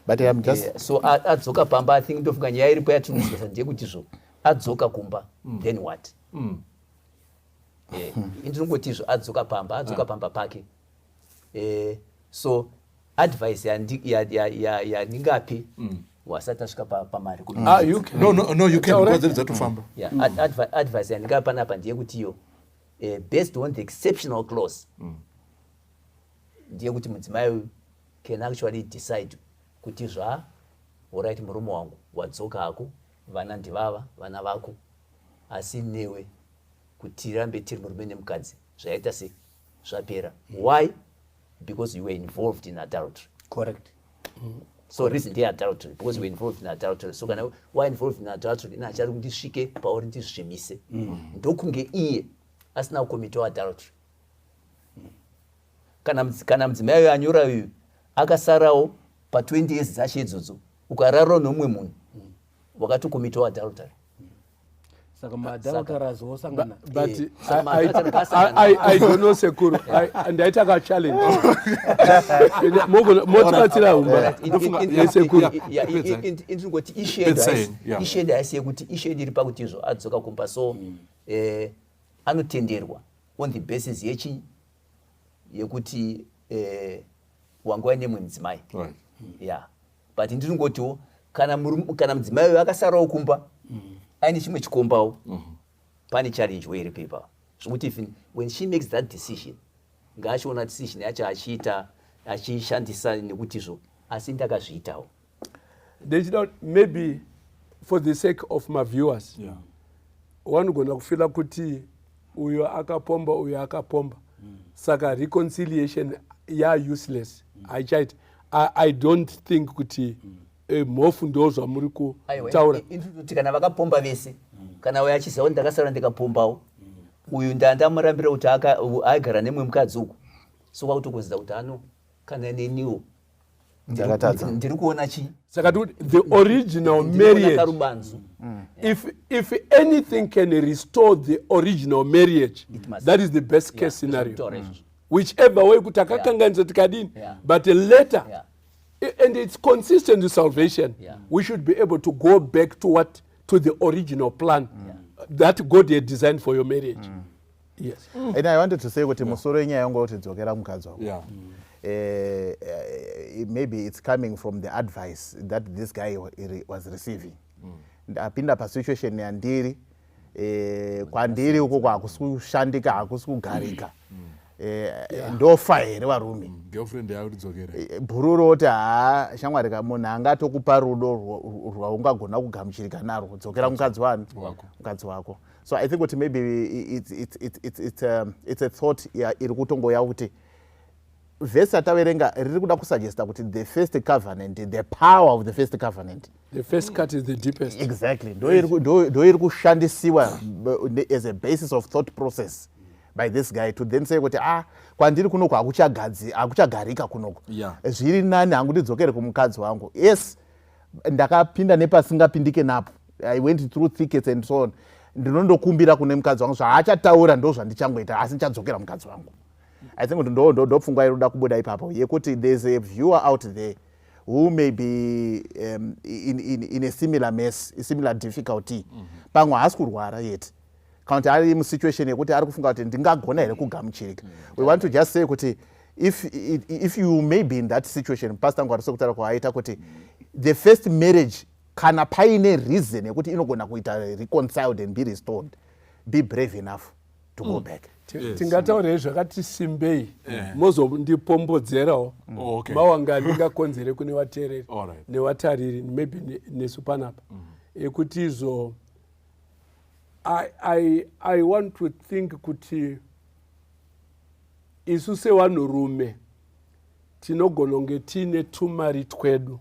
But I'm just So adzoka pamba, I think ndofunga nyaya iripo yatinodzikisa ndeyekuti zvo adzoka kumba, then what? Indinongoti izvo adzoka pamba, adzoka pamba pake. So advice yandingapi wasati asvika pamari Ah, you can. No, you can, Alright. because dzatofamba. Yeah, advice yandingapa panapa ndeyekuti iyo based on the exceptional clause, ndeyekuti mudzimai uyu can actually decide kuti zva alright, murume wangu, wadzoka hako, vana ndivava vana vako, asi newe kuti tirambe tiri murume nemukadzi zvaita se zvapera. Why? Because you were involved in adultery. Correct. So reason ndeyeadultery, because you were involved in adultery. So kana wa involved in adultery, ina achari kuti ndisvike pauri ndizvimise, ndokunge iye asina kukomitawo adultery. Kana mudzimai uyu anyora uyu akasarawo pa20 years dzacho idzodzo, ukararawo nomumwe munhu, wakatokomitawo adultery. Saka maadulterers wosangana. But Saka maadulterer I don't know, sekuru. Ndaita ka-challenge. Motibatsira, Humba. Sekuru. Indinongoti Pedzisai, yeah. issue yedu haisi yekuti issue yedu iri pakuti izvo adzoka kumba, so anotenderwa on the basis yechi yekuti wanga waine mumwe mudzimai. Yeah, but ndinongotiwo kana mudzimai uyu akasarawo kumba aine chimwe chikombawo, pane challenge wo iripo ipapo, zvokuti even when she makes that decision, ngaachiona decision yacho achiita achishandisa nekutizvo asi ndakazviitawo. Ndichida kuti maybe for the sake of my viewers, vanogona kufila kuti uyo akapomba, uyo akapomba, saka reconciliation ya useless, haichaiti. I don't think kuti mhofu ndo zvamuri Aiwa, kutaura. Indinoti kana vakapomba vese, kana uyo achiziva kuti ndakasara ndikapombawo uyu, ndandamurambira kuti aigara nemumwe mukadzi uku, so kwakutokonzera kuti ano Kana neniwo Ndakatadza. Ndiri kuona chi Saka tikuti the original ndiri kuona marriage, karubanzu. If anything can restore the original marriage, It must. that is the best case scenario. Zvekutaura izvi. Whichever way kuti akakanganisa tikadini, but later, and it's consistent with salvation, we should be able to go back to what, to the original plan that God had designed for your marriage. Yes. And I wanted to say kuti musoro wenyaya yangu kuti dzokera mukadzi wako. Maybe it's coming from the advice that this guy was receiving. Ndapinda pasituation yandiri, kwandiri uko hakusi kushandika, hakusi kugarika. Ndofa here varume? Girlfriend yako tidzokere. Bhururu oti, haa shamwari ka, munhu angatokupa rudo rwaungagona kugamuchirika narwo, dzokera mukadzi wani? Wako. Mukadzi wako. So I think kuti maybe it's a thought iri kutongoya kuti vhesi ataverenga riri kuda kusuggesta kuti the first covenant, the power of the first covenant. The first cut is the deepest. Exactly. Ndo iri kushandisiwa as a basis of thought process by this guy to then say kuti, ah, kwandiri kunoku hakuchagadzi, hakuchagarika kunoku. Zviri nani hangu ndidzokere kumukadzi wangu. Yes, ndakapinda nepasingapindike napo, I went through thickets and so on. Ndinondokumbira kune mukadzi wangu, zvaachataura ndo zvandichangoita, asi ndichadzokera mukadzi wangu. I think kuti ndo pfungwa iri kuda kubuda ipapo yekuti there's a viewer out there who may be in a similar mess, a similar difficulty. Pamwe haasi kurwara yet, kana kuti ari musituation yekuti ari kufunga kuti ndingagona here kugamuchirika. We want to just say kuti if you may be in that situation, Pastor Ngwari, sekutaura kwaaita kuti the first marriage, kana paine reason yekuti inogona kuita reconciled and be restored, be brave enough to go back. Tingataurei zvakati simbei, mozondipombodzerawo Oh, okay. mawanga andingakonzere kune vateereri All right. nevatariri, maybe nesu panapa, ekuti izvo I want to think kuti isu sevanhurume tinogona kunge tiine tumari twedu.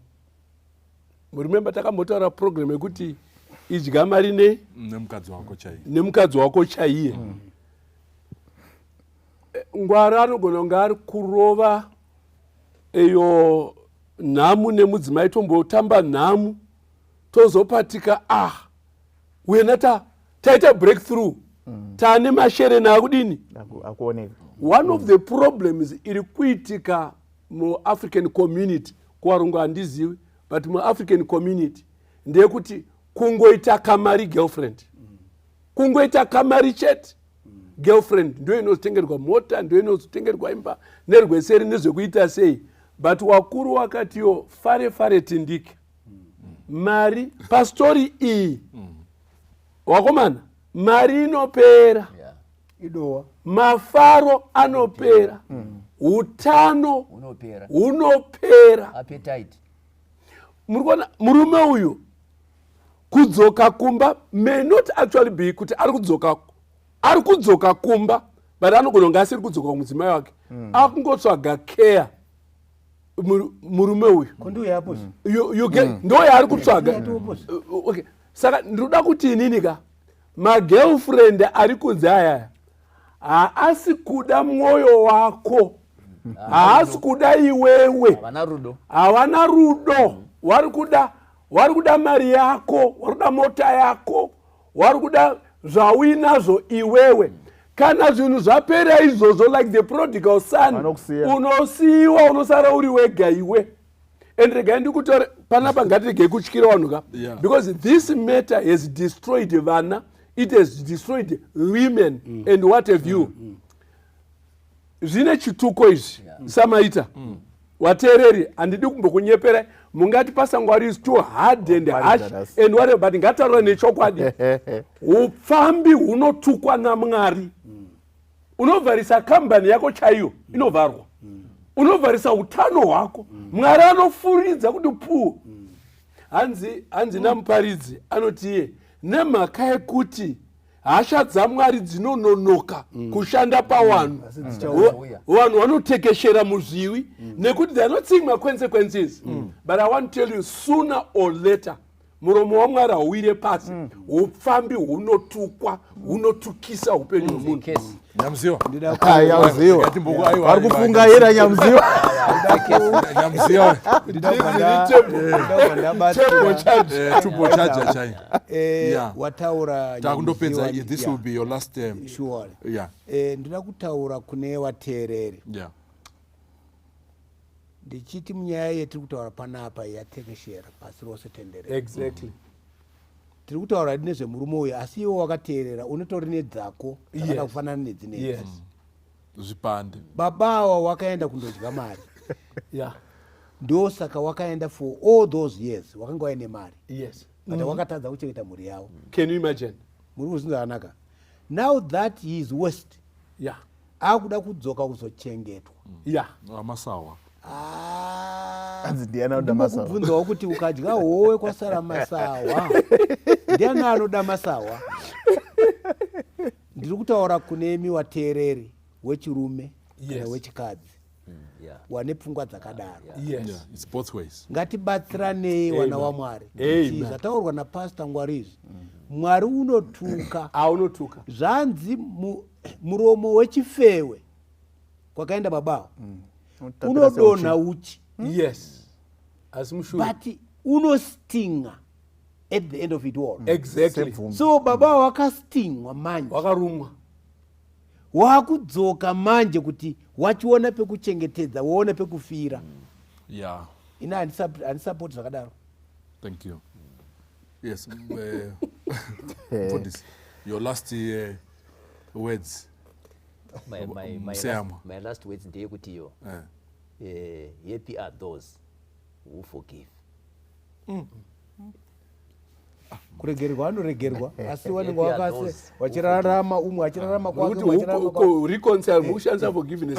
Muremember takambotaura program yekuti idya mari nei? Nemukadzi wako chaiye. Nemukadzi wako chaiye. Ngwara anogona kunge ari kurova iyo nhamu nemudzimai, tombotamba nhamu, tozopatika, ah, wena taita breakthrough, taane mashereni akudini? Akuoneka. One of the problems iri kuitika muAfrican community, kuvarungu handizivi, but muAfrican community ndeyekuti kungoita kamari girlfriend, kungoita kamari chete girlfriend, ndo inozotengerwa mota, ndo inozotengerwa imba nerweseri nezvekuita sei. But wakuru wakatiyo fare fare tindike mari pastori iyi, wakomana, mari inopera. Idowa. Mafaro anopera, utano Unopera. hunopera. Appetite. Muri kuona murume uyu kudzoka kumba may not actually be kuti ari kudzoka kumba, but anogona kunge asiri kudzoka kumudzimai wake, akungotsvaga care murume uyu. Kondiuyapo. You get ndo yaari kutsvaga. Yatopo. Okay, saka ndinoda kuti inini ka, magirlfriend ari kunze ayaya haasi kuda mwoyo wako, haasi kuda iwewe. Havana rudo. Havana rudo. Vari kuda mari yako, vari kuda mota yako, vari kuda zvauinazvo iwewe. Kana zvinhu zvapera izvozvo, like the prodigal son, Vanokusiya. unosiyiwa, unosara uri wega iwe. And regai ndikutaure panapa, ngatiregei kutyira vanhu ka, because this matter has destroyed vana, it has destroyed women and what have you. Zvine chituko izvi. Samaita wateereri, handidi kumbokunyeperai, mungati pasangwari is too hard and harsh Paridzadas. and whatever, but ngataura nechokwadi. Upfambi hunotukwa naMwari. Unovharisa kambani yako chaiyo, inovharwa. Unovharisa utano hwako, Mwari anofuridza kuti puu. Hanzi namuparidzi anoti iye, nemhaka yekuti hasha dzaMwari dzinononoka kushanda pawanhu, Asi dzichauya. Vanhu vanotekeshera muzviwi nekuti they are not seeing maconsequences. But I want to tell you, sooner or later. Muromo wamwari hauwire pasi. Upfambi hunotukwa, hunotukisa upenyu hwemunhu. Case. Nyamuziwa. Nyamziwa Ngatimboko- aiwa, vari aiwa, kufungaira Nyamziwa. Nyamuziwa. Turbo charge. Turbo charger chai. Yeah. Wataura Takundopedza, Nyamziwa, this yeah, will be your last sure. Yeah. Ndoda kutaura kune vateereri ndichiti munyaya yetiri kutaura panapa yatekeshera pasi rose tenderere. Tiri kutaura nezvemurume uyu, asi iwe wakateerera unotori nedzako dzakada kufanana nedzinedzi. Zvipande. Baba ava wakaenda kundodya mari. Ndosaka wakaenda for all those years, wakanga waine mari, but wakatadza kuchengeta mhuri yavo. Can you imagine? Muri kuzvinzwa zvakanaka? Now that he is west, akuda kudzoka kuzochengetwa. Amasawa. Ah, Hanzi ndiani anoda masawa? ndinokubvunzawo kuti ukadya howe kwasara masawa, ndiani anoda masawa? Ndiri kutaura kune wateereri wechirume kana wechikadzi wane pfungwa dzakadaro. Yeah, it's both ways. Ngatibatsiranei, wana wamwari. Amen. Kuti zvataurwa napasta Ngwari izvi, Mwari unotuka. Aunotuka. Zvanzi muromo wechifewe kwakaenda babawo unodonha uchi, Yes, asi mushure but unostinga at the end of it all. So baba wakastingwa manje, Wakarumwa. wakudzoka manje kuti wachiona pekuchengetedza, woona pekufira. Ina handisapoti zvakadaro. Thank you. Yes, Mfundisi, your last words. My Museyamwa. My last words ndeyekuti iyo happy are those who forgive. Kuregererwa anoregerwa, asi vanenge Happy are wakase those who vachirarama, umwe achirarama kwake, Nokuti umwe achirarama kwake. Reconcile, mukushandisa forgiveness,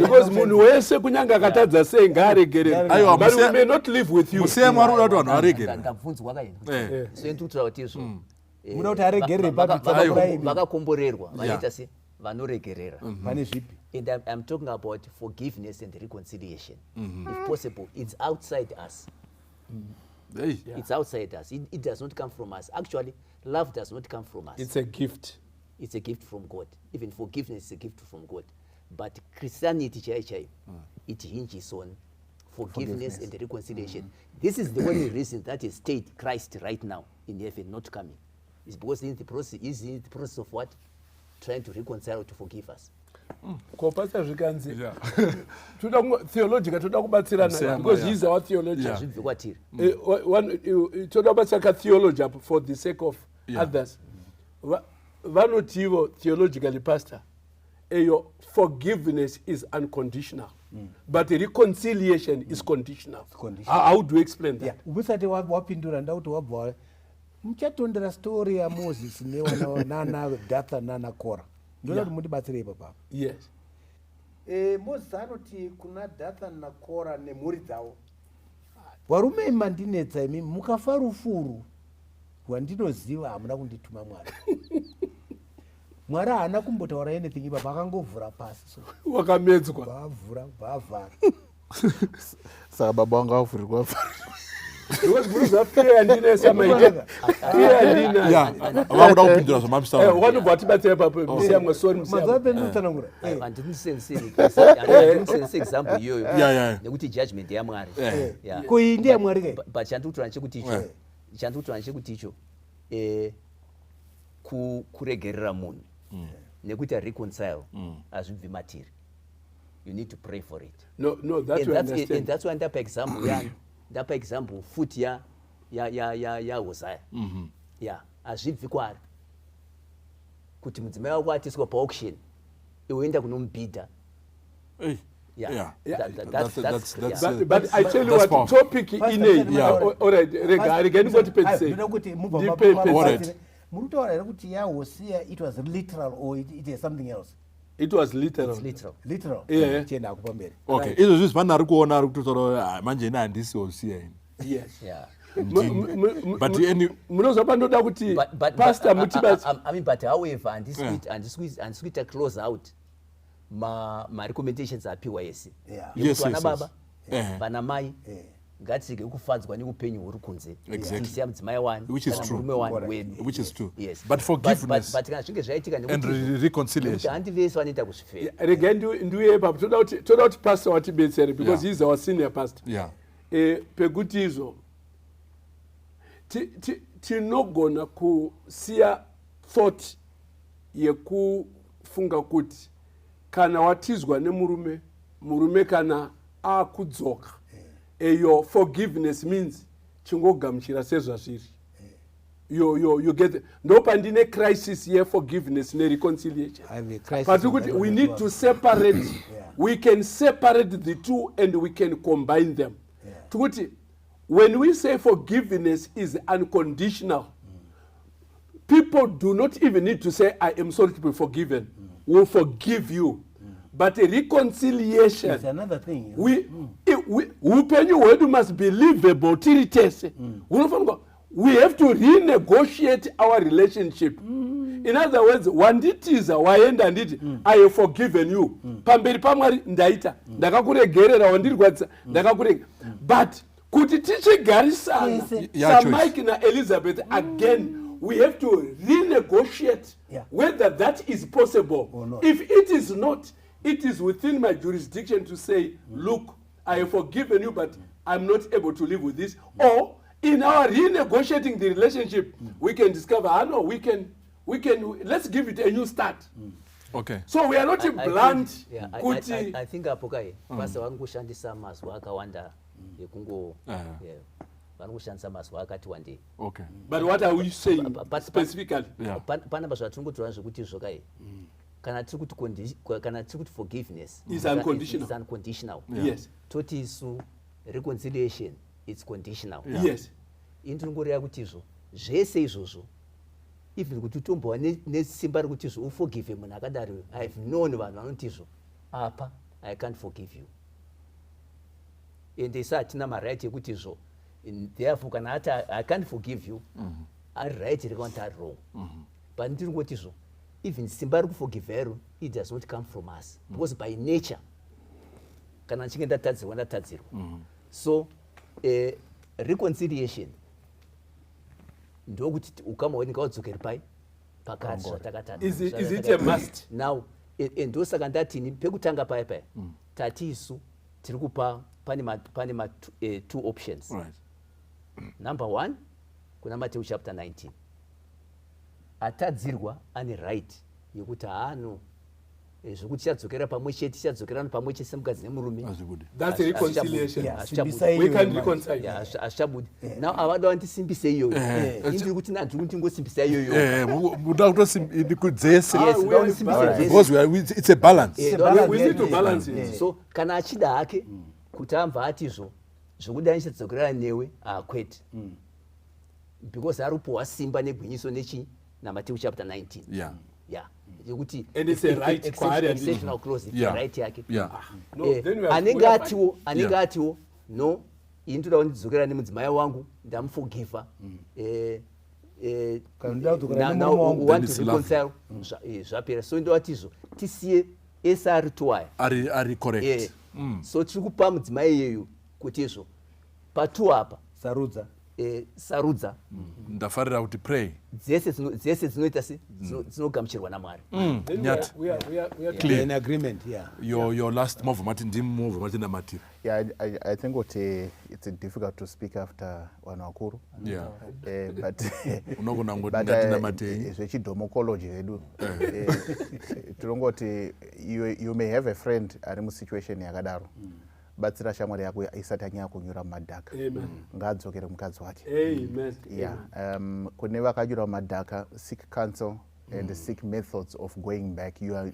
because munhu wese kunyange akatadza sei ngaaregerere. Aiwa, But we may not live with you. Museyamwa ari kuda kuti vanhu varegerere. Ndabvunzwa kaini. So ndikutaura kuti izvo Muda kuti aregerere papi? Tsanangurai imi. Vakakomborerwa vanoita se vanoregerera. Pane zvipi? And I'm talking about forgiveness and reconciliation. If possible, it's outside us. Hey. It's outside us. It does not come from us. Actually, love does not come from us. It's a gift. It's a gift from God. Even forgiveness is a gift from God. But Christianity, chai chai, it hinges on forgiveness and reconciliation. This is the only reason that is state Christ right now in heaven not coming. It's because in the process, is in the process of what? Trying to reconcile, to forgive us. Ko pastor, zvikanzi toda theological, toda kubatsirana Museyamwa, because yeah. he's our theologian. Zvibve kwatiri. Toda kubatsira katheology apo for the sake of others. Vanotivo theologically, pastor, eyo forgiveness is unconditional, but reconciliation is conditional. Conditional. How do you explain that? Yeah, usati wapindura, nda kuti wabva muchatondera story yaMoses newana nana Dathan nana Kora. Ndoda kuti mundibatsire ipapapo. Moses anoti kuna Dathan naKora nemhuri dzavo, varume, mandinetsa imi, mukafa rufuru rwandinoziva hamuna kundituma Mwari. Mwari haana kumbotaura anything ipapo, akangovhura pasi so. Wakamedzwa. Bvaavhura, bvaavhara. Saka baba wanga vavhurirwa. Because munoziva fear yandinesa maite, fear yandinayo. Yeah, vakuda kupindura zvamamisa. Wanobva watibatsira ipapo, Museyamwa. Sorry, Mazuva Museyamwa. pendinotsanangura. Handindisense example iyoyo nekuti judgment yaMwari. Ko iyi ndeyamwari kai? But chandikutaura nchekuti icho, chandikutaura nchekuti icho kuregerera munhu nekuita reconcile hazvibvi matiri. You need to pray for it. No, that And we that's, understand. and that's why ndapa example yani, ndapa example futi yaHosea. Ya, hazvibvi kwaari kuti mudzimai wako atiswa paauction, iwe enda kunomubhidha. Hey. Yeah. That's, But I tell you that's what, powerful. topic inei. All right, rega rega ndingotipedzisei. Ndoda kuti mubva Ndipe pedzisei. Alright. Muri kutaura here kuti yaHosea it was literal or it is something else? It was literal. It's literal. Literal. Yeah. Chienda ako pamberi. Okay, izvozvi pane ari kuona ari kutotaura, "Ah, manje ini handisi Hosea ini." But Munoziva pandoda kuti pastor mutibatsi I mean, but however, handisi kuita close out ma recommendations apiwa ese. Yekuti vana baba, vana mai. Ngatirege kufadzwa neupenyu huri kunze. Exactly. Tichisiya mudzimai wani Which is kana true. murume wani Correct. wedu. Which is true. Yes. But forgiveness But kana zvinge zvaitika and nekuti reconciliation. handi vese vanoita kuzvifeva. Regai ndiuye ipapo. Toda kuti pastor watibetsere because Yeah. he is our senior pastor. Pekuti izvo tinogona kusiya thought yekufunga kuti kana watizwa nemurume, murume kana akudzoka, your forgiveness means chingogamuchira sezvazviri. You get it? Ndopandine crisis yeforgiveness nereconciliation. I have a crisis But on kuti that we one as need well. to separate. We can separate the two and we can combine them. Tikuti when we say forgiveness is unconditional, people do not even need to say, "I am sorry to be forgiven." We'll forgive you. But reconciliation, It's another thing, you know. Upenyu hwedu must be livable tiri tese. Hunofanirwa, we have to renegotiate our relationship. In other words, wanditiza, waenda, nditi, "I have forgiven you." Pamberi paMwari ndaita, ndakakuregerera, wandirwadzisa, ndakakurege. But kuti tichigarisana Tese. Yeah, choice. saMike naElizabeth again, we have to renegotiate whether that is possible. Or not. If it is not, it is within my jurisdiction to say, "Look, I have forgiven you, but I'm not able to live with this." Or in our renegotiating the relationship, we can discover, ah, no, we can, let's give it a new start. So we are not blunt kuti I think apo kai basa vari kushandisa mazwi akawanda ekungo yeah, vari kushandisa mazwi akati wandei. But what are we saying specifically? Panapa zvatinongotaura zvekuti izvo kai kana tiri kuti forgiveness Is unconditional. Is unconditional. Toti isu reconciliation, it's conditional. Ini tinongoreva kuti izvo zvese izvozvo, even kuti utombova nesimba rekuti izvo uforgive munhu akadaro, I have known vanhu vanoti izvo, "Apa I can't forgive you." Ende isu hatina maright ekuti izvo, therefore kana ati, "I can't forgive you," ari right here kana kuti ari wrong. But ndiri ngoti izvo, even simba rekuforgive iro, it does not come from us, because by nature kana ndichinge ndatadzirwa, ndatadzirwa. So reconciliation ndokuti ukama hwedu ngaudzokeri pai pakati zvatakatadza. Is it a must? Now ndosaka ndatini pekutanga paya paya tati isu tiri kupa pane ma two options. Number one, kuna Matthew chapter 19, atadzirwa ane right yekuti haano zvokuti tichadzokera pamwe chete, tichadzokerana pamwe chete semukadzi nemurume. Hazvibudi. That's a reconciliation. Yeah, Hazvichabudi. simbisa We iyoyo can manje. reconcile. Yeah, hazvichabudi. Now avada vandisimbise iyoyo, indiri kuti nandiri kuti ngosimbisa iyoyo. Muda kutodzese. Yes, We are ngausimbise balanced. dzese. Because it's a balance. Eh, balance. We need to balance it. So kana achida hake kuti ambva atizvo zvokuti anichadzokerana newe, hakwete, because ari kupuhwa simba negwinyiso nechi naMatthew chapter 19. Yeah, yekuti And it's a right kwaari, handiti? exceptional clause, it's a right yake. No, then Anenge we are atiwo, anenge atiwo, "No, ini ndoda kundidzokera nemudzimai wangu, ndamuforgiva." Kana ndoda kudzokera Now nemurume wangu. we want Then to it's love. reconcile, zvapera. So ndowatizvo tisiye ese ari two aya. Ari correct. So tiri kupa mudzimai iyeyu kuti izvo patu apa Sarudza. Sarudza. Ndafarira kuti pray. Dzese dzinoita se dzinogamuchirwa naMwari. Then we are, Nyati. we are Clear. In agreement, yeah. Your last, movha mati ndimi, movha mati namatira. Yeah, I think kuti it's difficult to speak after vanhu vakuru. But Unogona kungoti but, ngatinamatei. Zvechidomokology zvedu, tinongoti you may have a friend ari musituation yakadaro. Batsira shamwari yako isati anyanya kunyura mumadhaka. Amen. Ngaadzokere mukadzi wake. Amen. Yeah, kune vakanyura mumadhaka, seek counsel and seek methods of going back. You are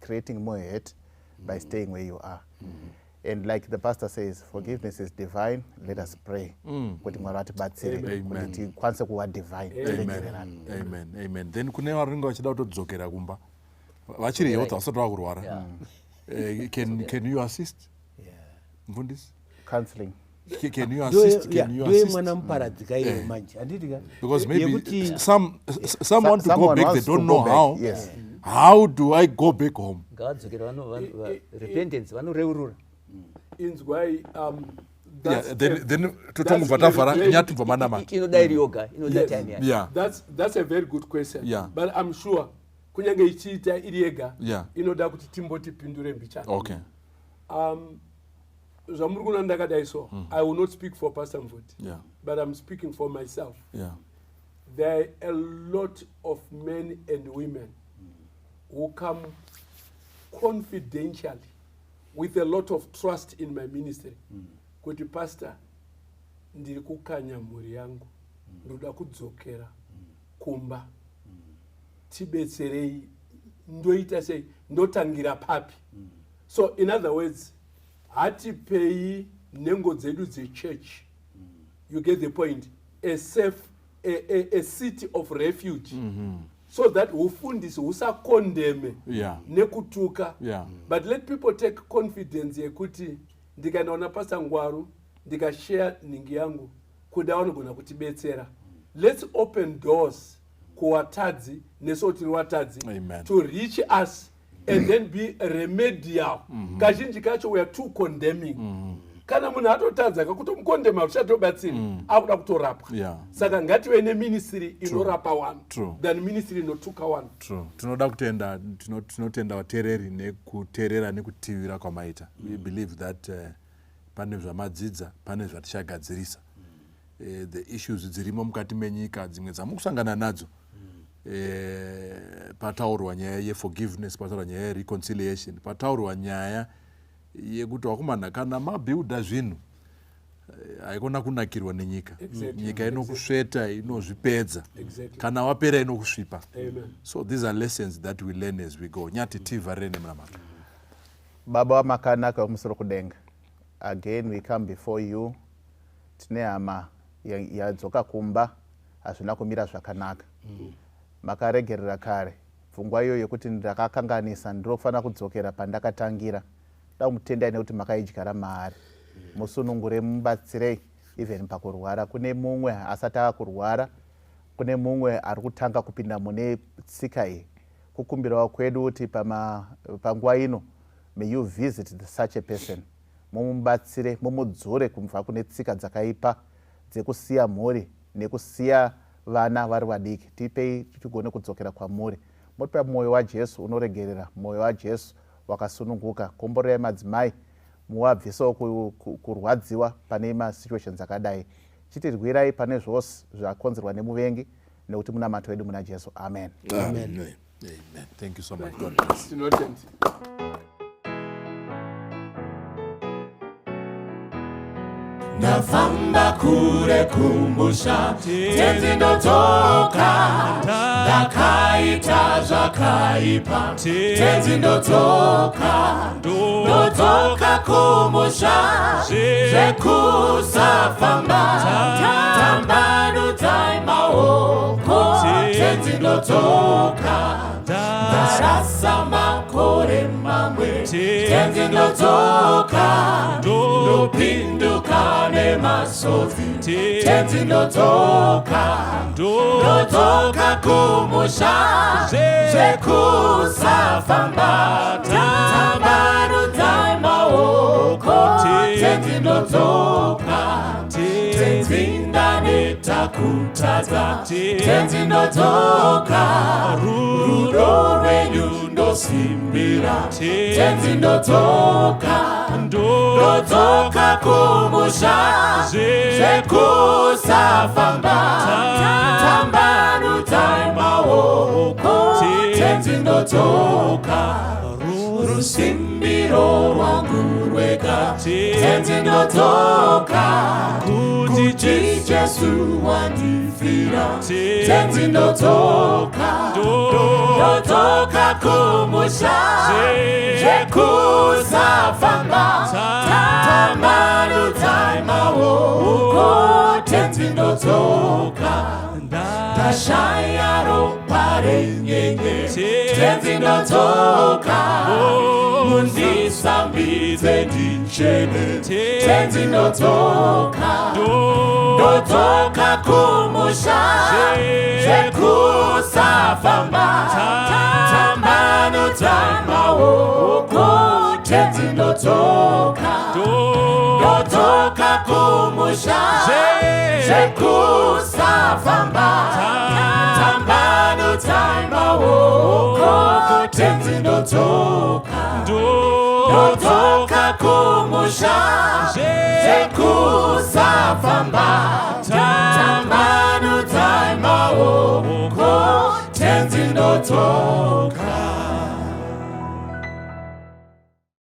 creating more hate by staying where you are. And like the pastor says, forgiveness is divine. Let us pray kuti Mwari atibatsire Amen. kuti tikwanise kuva divine, Amen. tiregererane. Amen, amen. Then kune vanenge vachida kutodzokera kumba vachiri health, vasati vakurwara. Can you assist, mufundisi? Counseling. Can you assist? Can you Ndoye assist? mwana muparadzika iyoyo manje, handiti ka? Because maybe Yekuti some want to go Someone back, they wants to don't go know back, how. yes. How do I go back home? Ngavadzokere, repentance, vanoreurura. Inzwai, Yeah, then totongobva tavhara nyatubva manamata. Inoda iri yoga, inoda Yes. time yayo. Yeah. That's a very good question. Yeah. But I'm sure kunyange ichiita iri yega Yeah. inoda kuti timboti pindure mbichana. Okay. Zvamuri kuona ndakadai so, I will not speak for Pastor Mvuti, Yeah. but I'm speaking for myself. Yeah. There are a lot of men and women who come confidentially with a lot of trust in my ministry kuti, "Pastor, ndiri kukanya mhuri yangu, ndoda kudzokera kumba, tibetserei, ndoita sei, ndotangira papi?" So in other words, hatipei nhengo dzedu dzechurch, you get the point, a safe a city of refuge so that hufundisi husakondeme nekutuka, but let people take confidence yekuti ndikaendaona Pastor Ngwaru, ndikashare nhingi yangu, kuda vanogona kutibetsera. Let's open doors kuvatadzi, nesuwo tiri vatadzi, Amen. to reach us and then be remedial. Kazhinji kacho we are too condemning. Kana munhu atotadza, kakutomukondema kuchatobatsiri, akuda kutorapwa. Saka ngative neministry inorapa vanhu True. than ministry inotuka vanhu. True. Tinoda kutenda, tinotenda vateereri nekuteerera nekutivira kwamaita. We believe that pane zvamadzidza, pane zvatichagadzirisa. The issues dzirimo mukati menyika, dzimwe dzamukusangana nadzo, pataurwa nyaya yeforgiveness, pataurwa nyaya yereconciliation, pataurwa nyaya yekuti vakomana, kana mabuilda zvinhu, haikona kunakirwa nenyika. Nyika inokusveta, inozvipedza. Kana wapera, inokusvipa. Amen. So these are lessons that we learn as we go. Nyati, tivharire nemunamato. Baba wamakanaka wemusoro kudenga, again we come before you. Tine hama yadzoka kumba, hazvina kumira zvakanaka. Makaregerera kare. Pfungwa iyoyo yekuti ndakakanganisa, ndinofanira kudzokera pandakatangira, da kumutendai nekuti makaidyara maari. Musunungure, mubatsirei even pakurwara. Kune mumwe asati ava kurwara, kune mumwe ari kutanga kupinda mune tsika iyi, kukumbirawo kwedu kuti panguva ino may you visit such a person, mumubatsire, mumudzore kubva kune tsika dzakaipa dzekusiya mhuri nekusiya vana vari vadiki. Tipei tigone kudzokera kwamuri. Motipa mwoyo waJesu unoregerera, mwoyo waJesu wakasununguka. Komborerai madzimai, muvabvisewo kurwadziwa pane masituations akadai. Chitirwirai pane zvose zvakonzerwa nemuvengi, nekuti munamato wedu muna Jesu, amen. Amen. Amen. Thank you so much. God bless. Tinotenda. Ndafamba kure kumusha, Tenzi ndodzoka. Ndakaita zvakaipa, Tenzi ndodzoka. Ndodzoka kumusha, zvekusafamba. Tambanudzai maoko, Tenzi ndodzoka. Ndarasa makore mamwe, Tenzi ndodzoka. Ndopinduka nemasodzi, Tenzi ndodzoka. Ndodzoka kumusha, zvekusafamba. Tambanudzai maoko, Tenzi ndodzoka. Tenzi, ndaneta kutadza, Tenzi ndodzoka. Rudo rwenyu ndosimbira, Tenzi ndodzoka. Ndodzoka kumusha, zvekusafamba. Tambanudzai maoko, Tenzi ndodzoka. Rusimbiro rwangu rwega, Tenzi ndodzoka. Kuti Jesu wandifira, Tenzi ndodzoka. Ndodzoka kumusha, zvekusafamba. Tambanudzai maoko, Tenzi ndodzoka. Ndashaya ropa renyenye, Tenzi ndodzoka. Mundisambidze, ndichene, Tenzi ndodzoka. Ndodzoka kumusha, zvekusafamba. Tambanudzai maoko, Tenzi ndodzoka. Ndodzoka. Ndodzoka kumusha. Zvekusafamba, tambanudzai maoko, Tenzi ndodzoka. Ndodzoka kumusha. Zvekusafamba, tambanudzai maoko, Tenzi ndodzoka.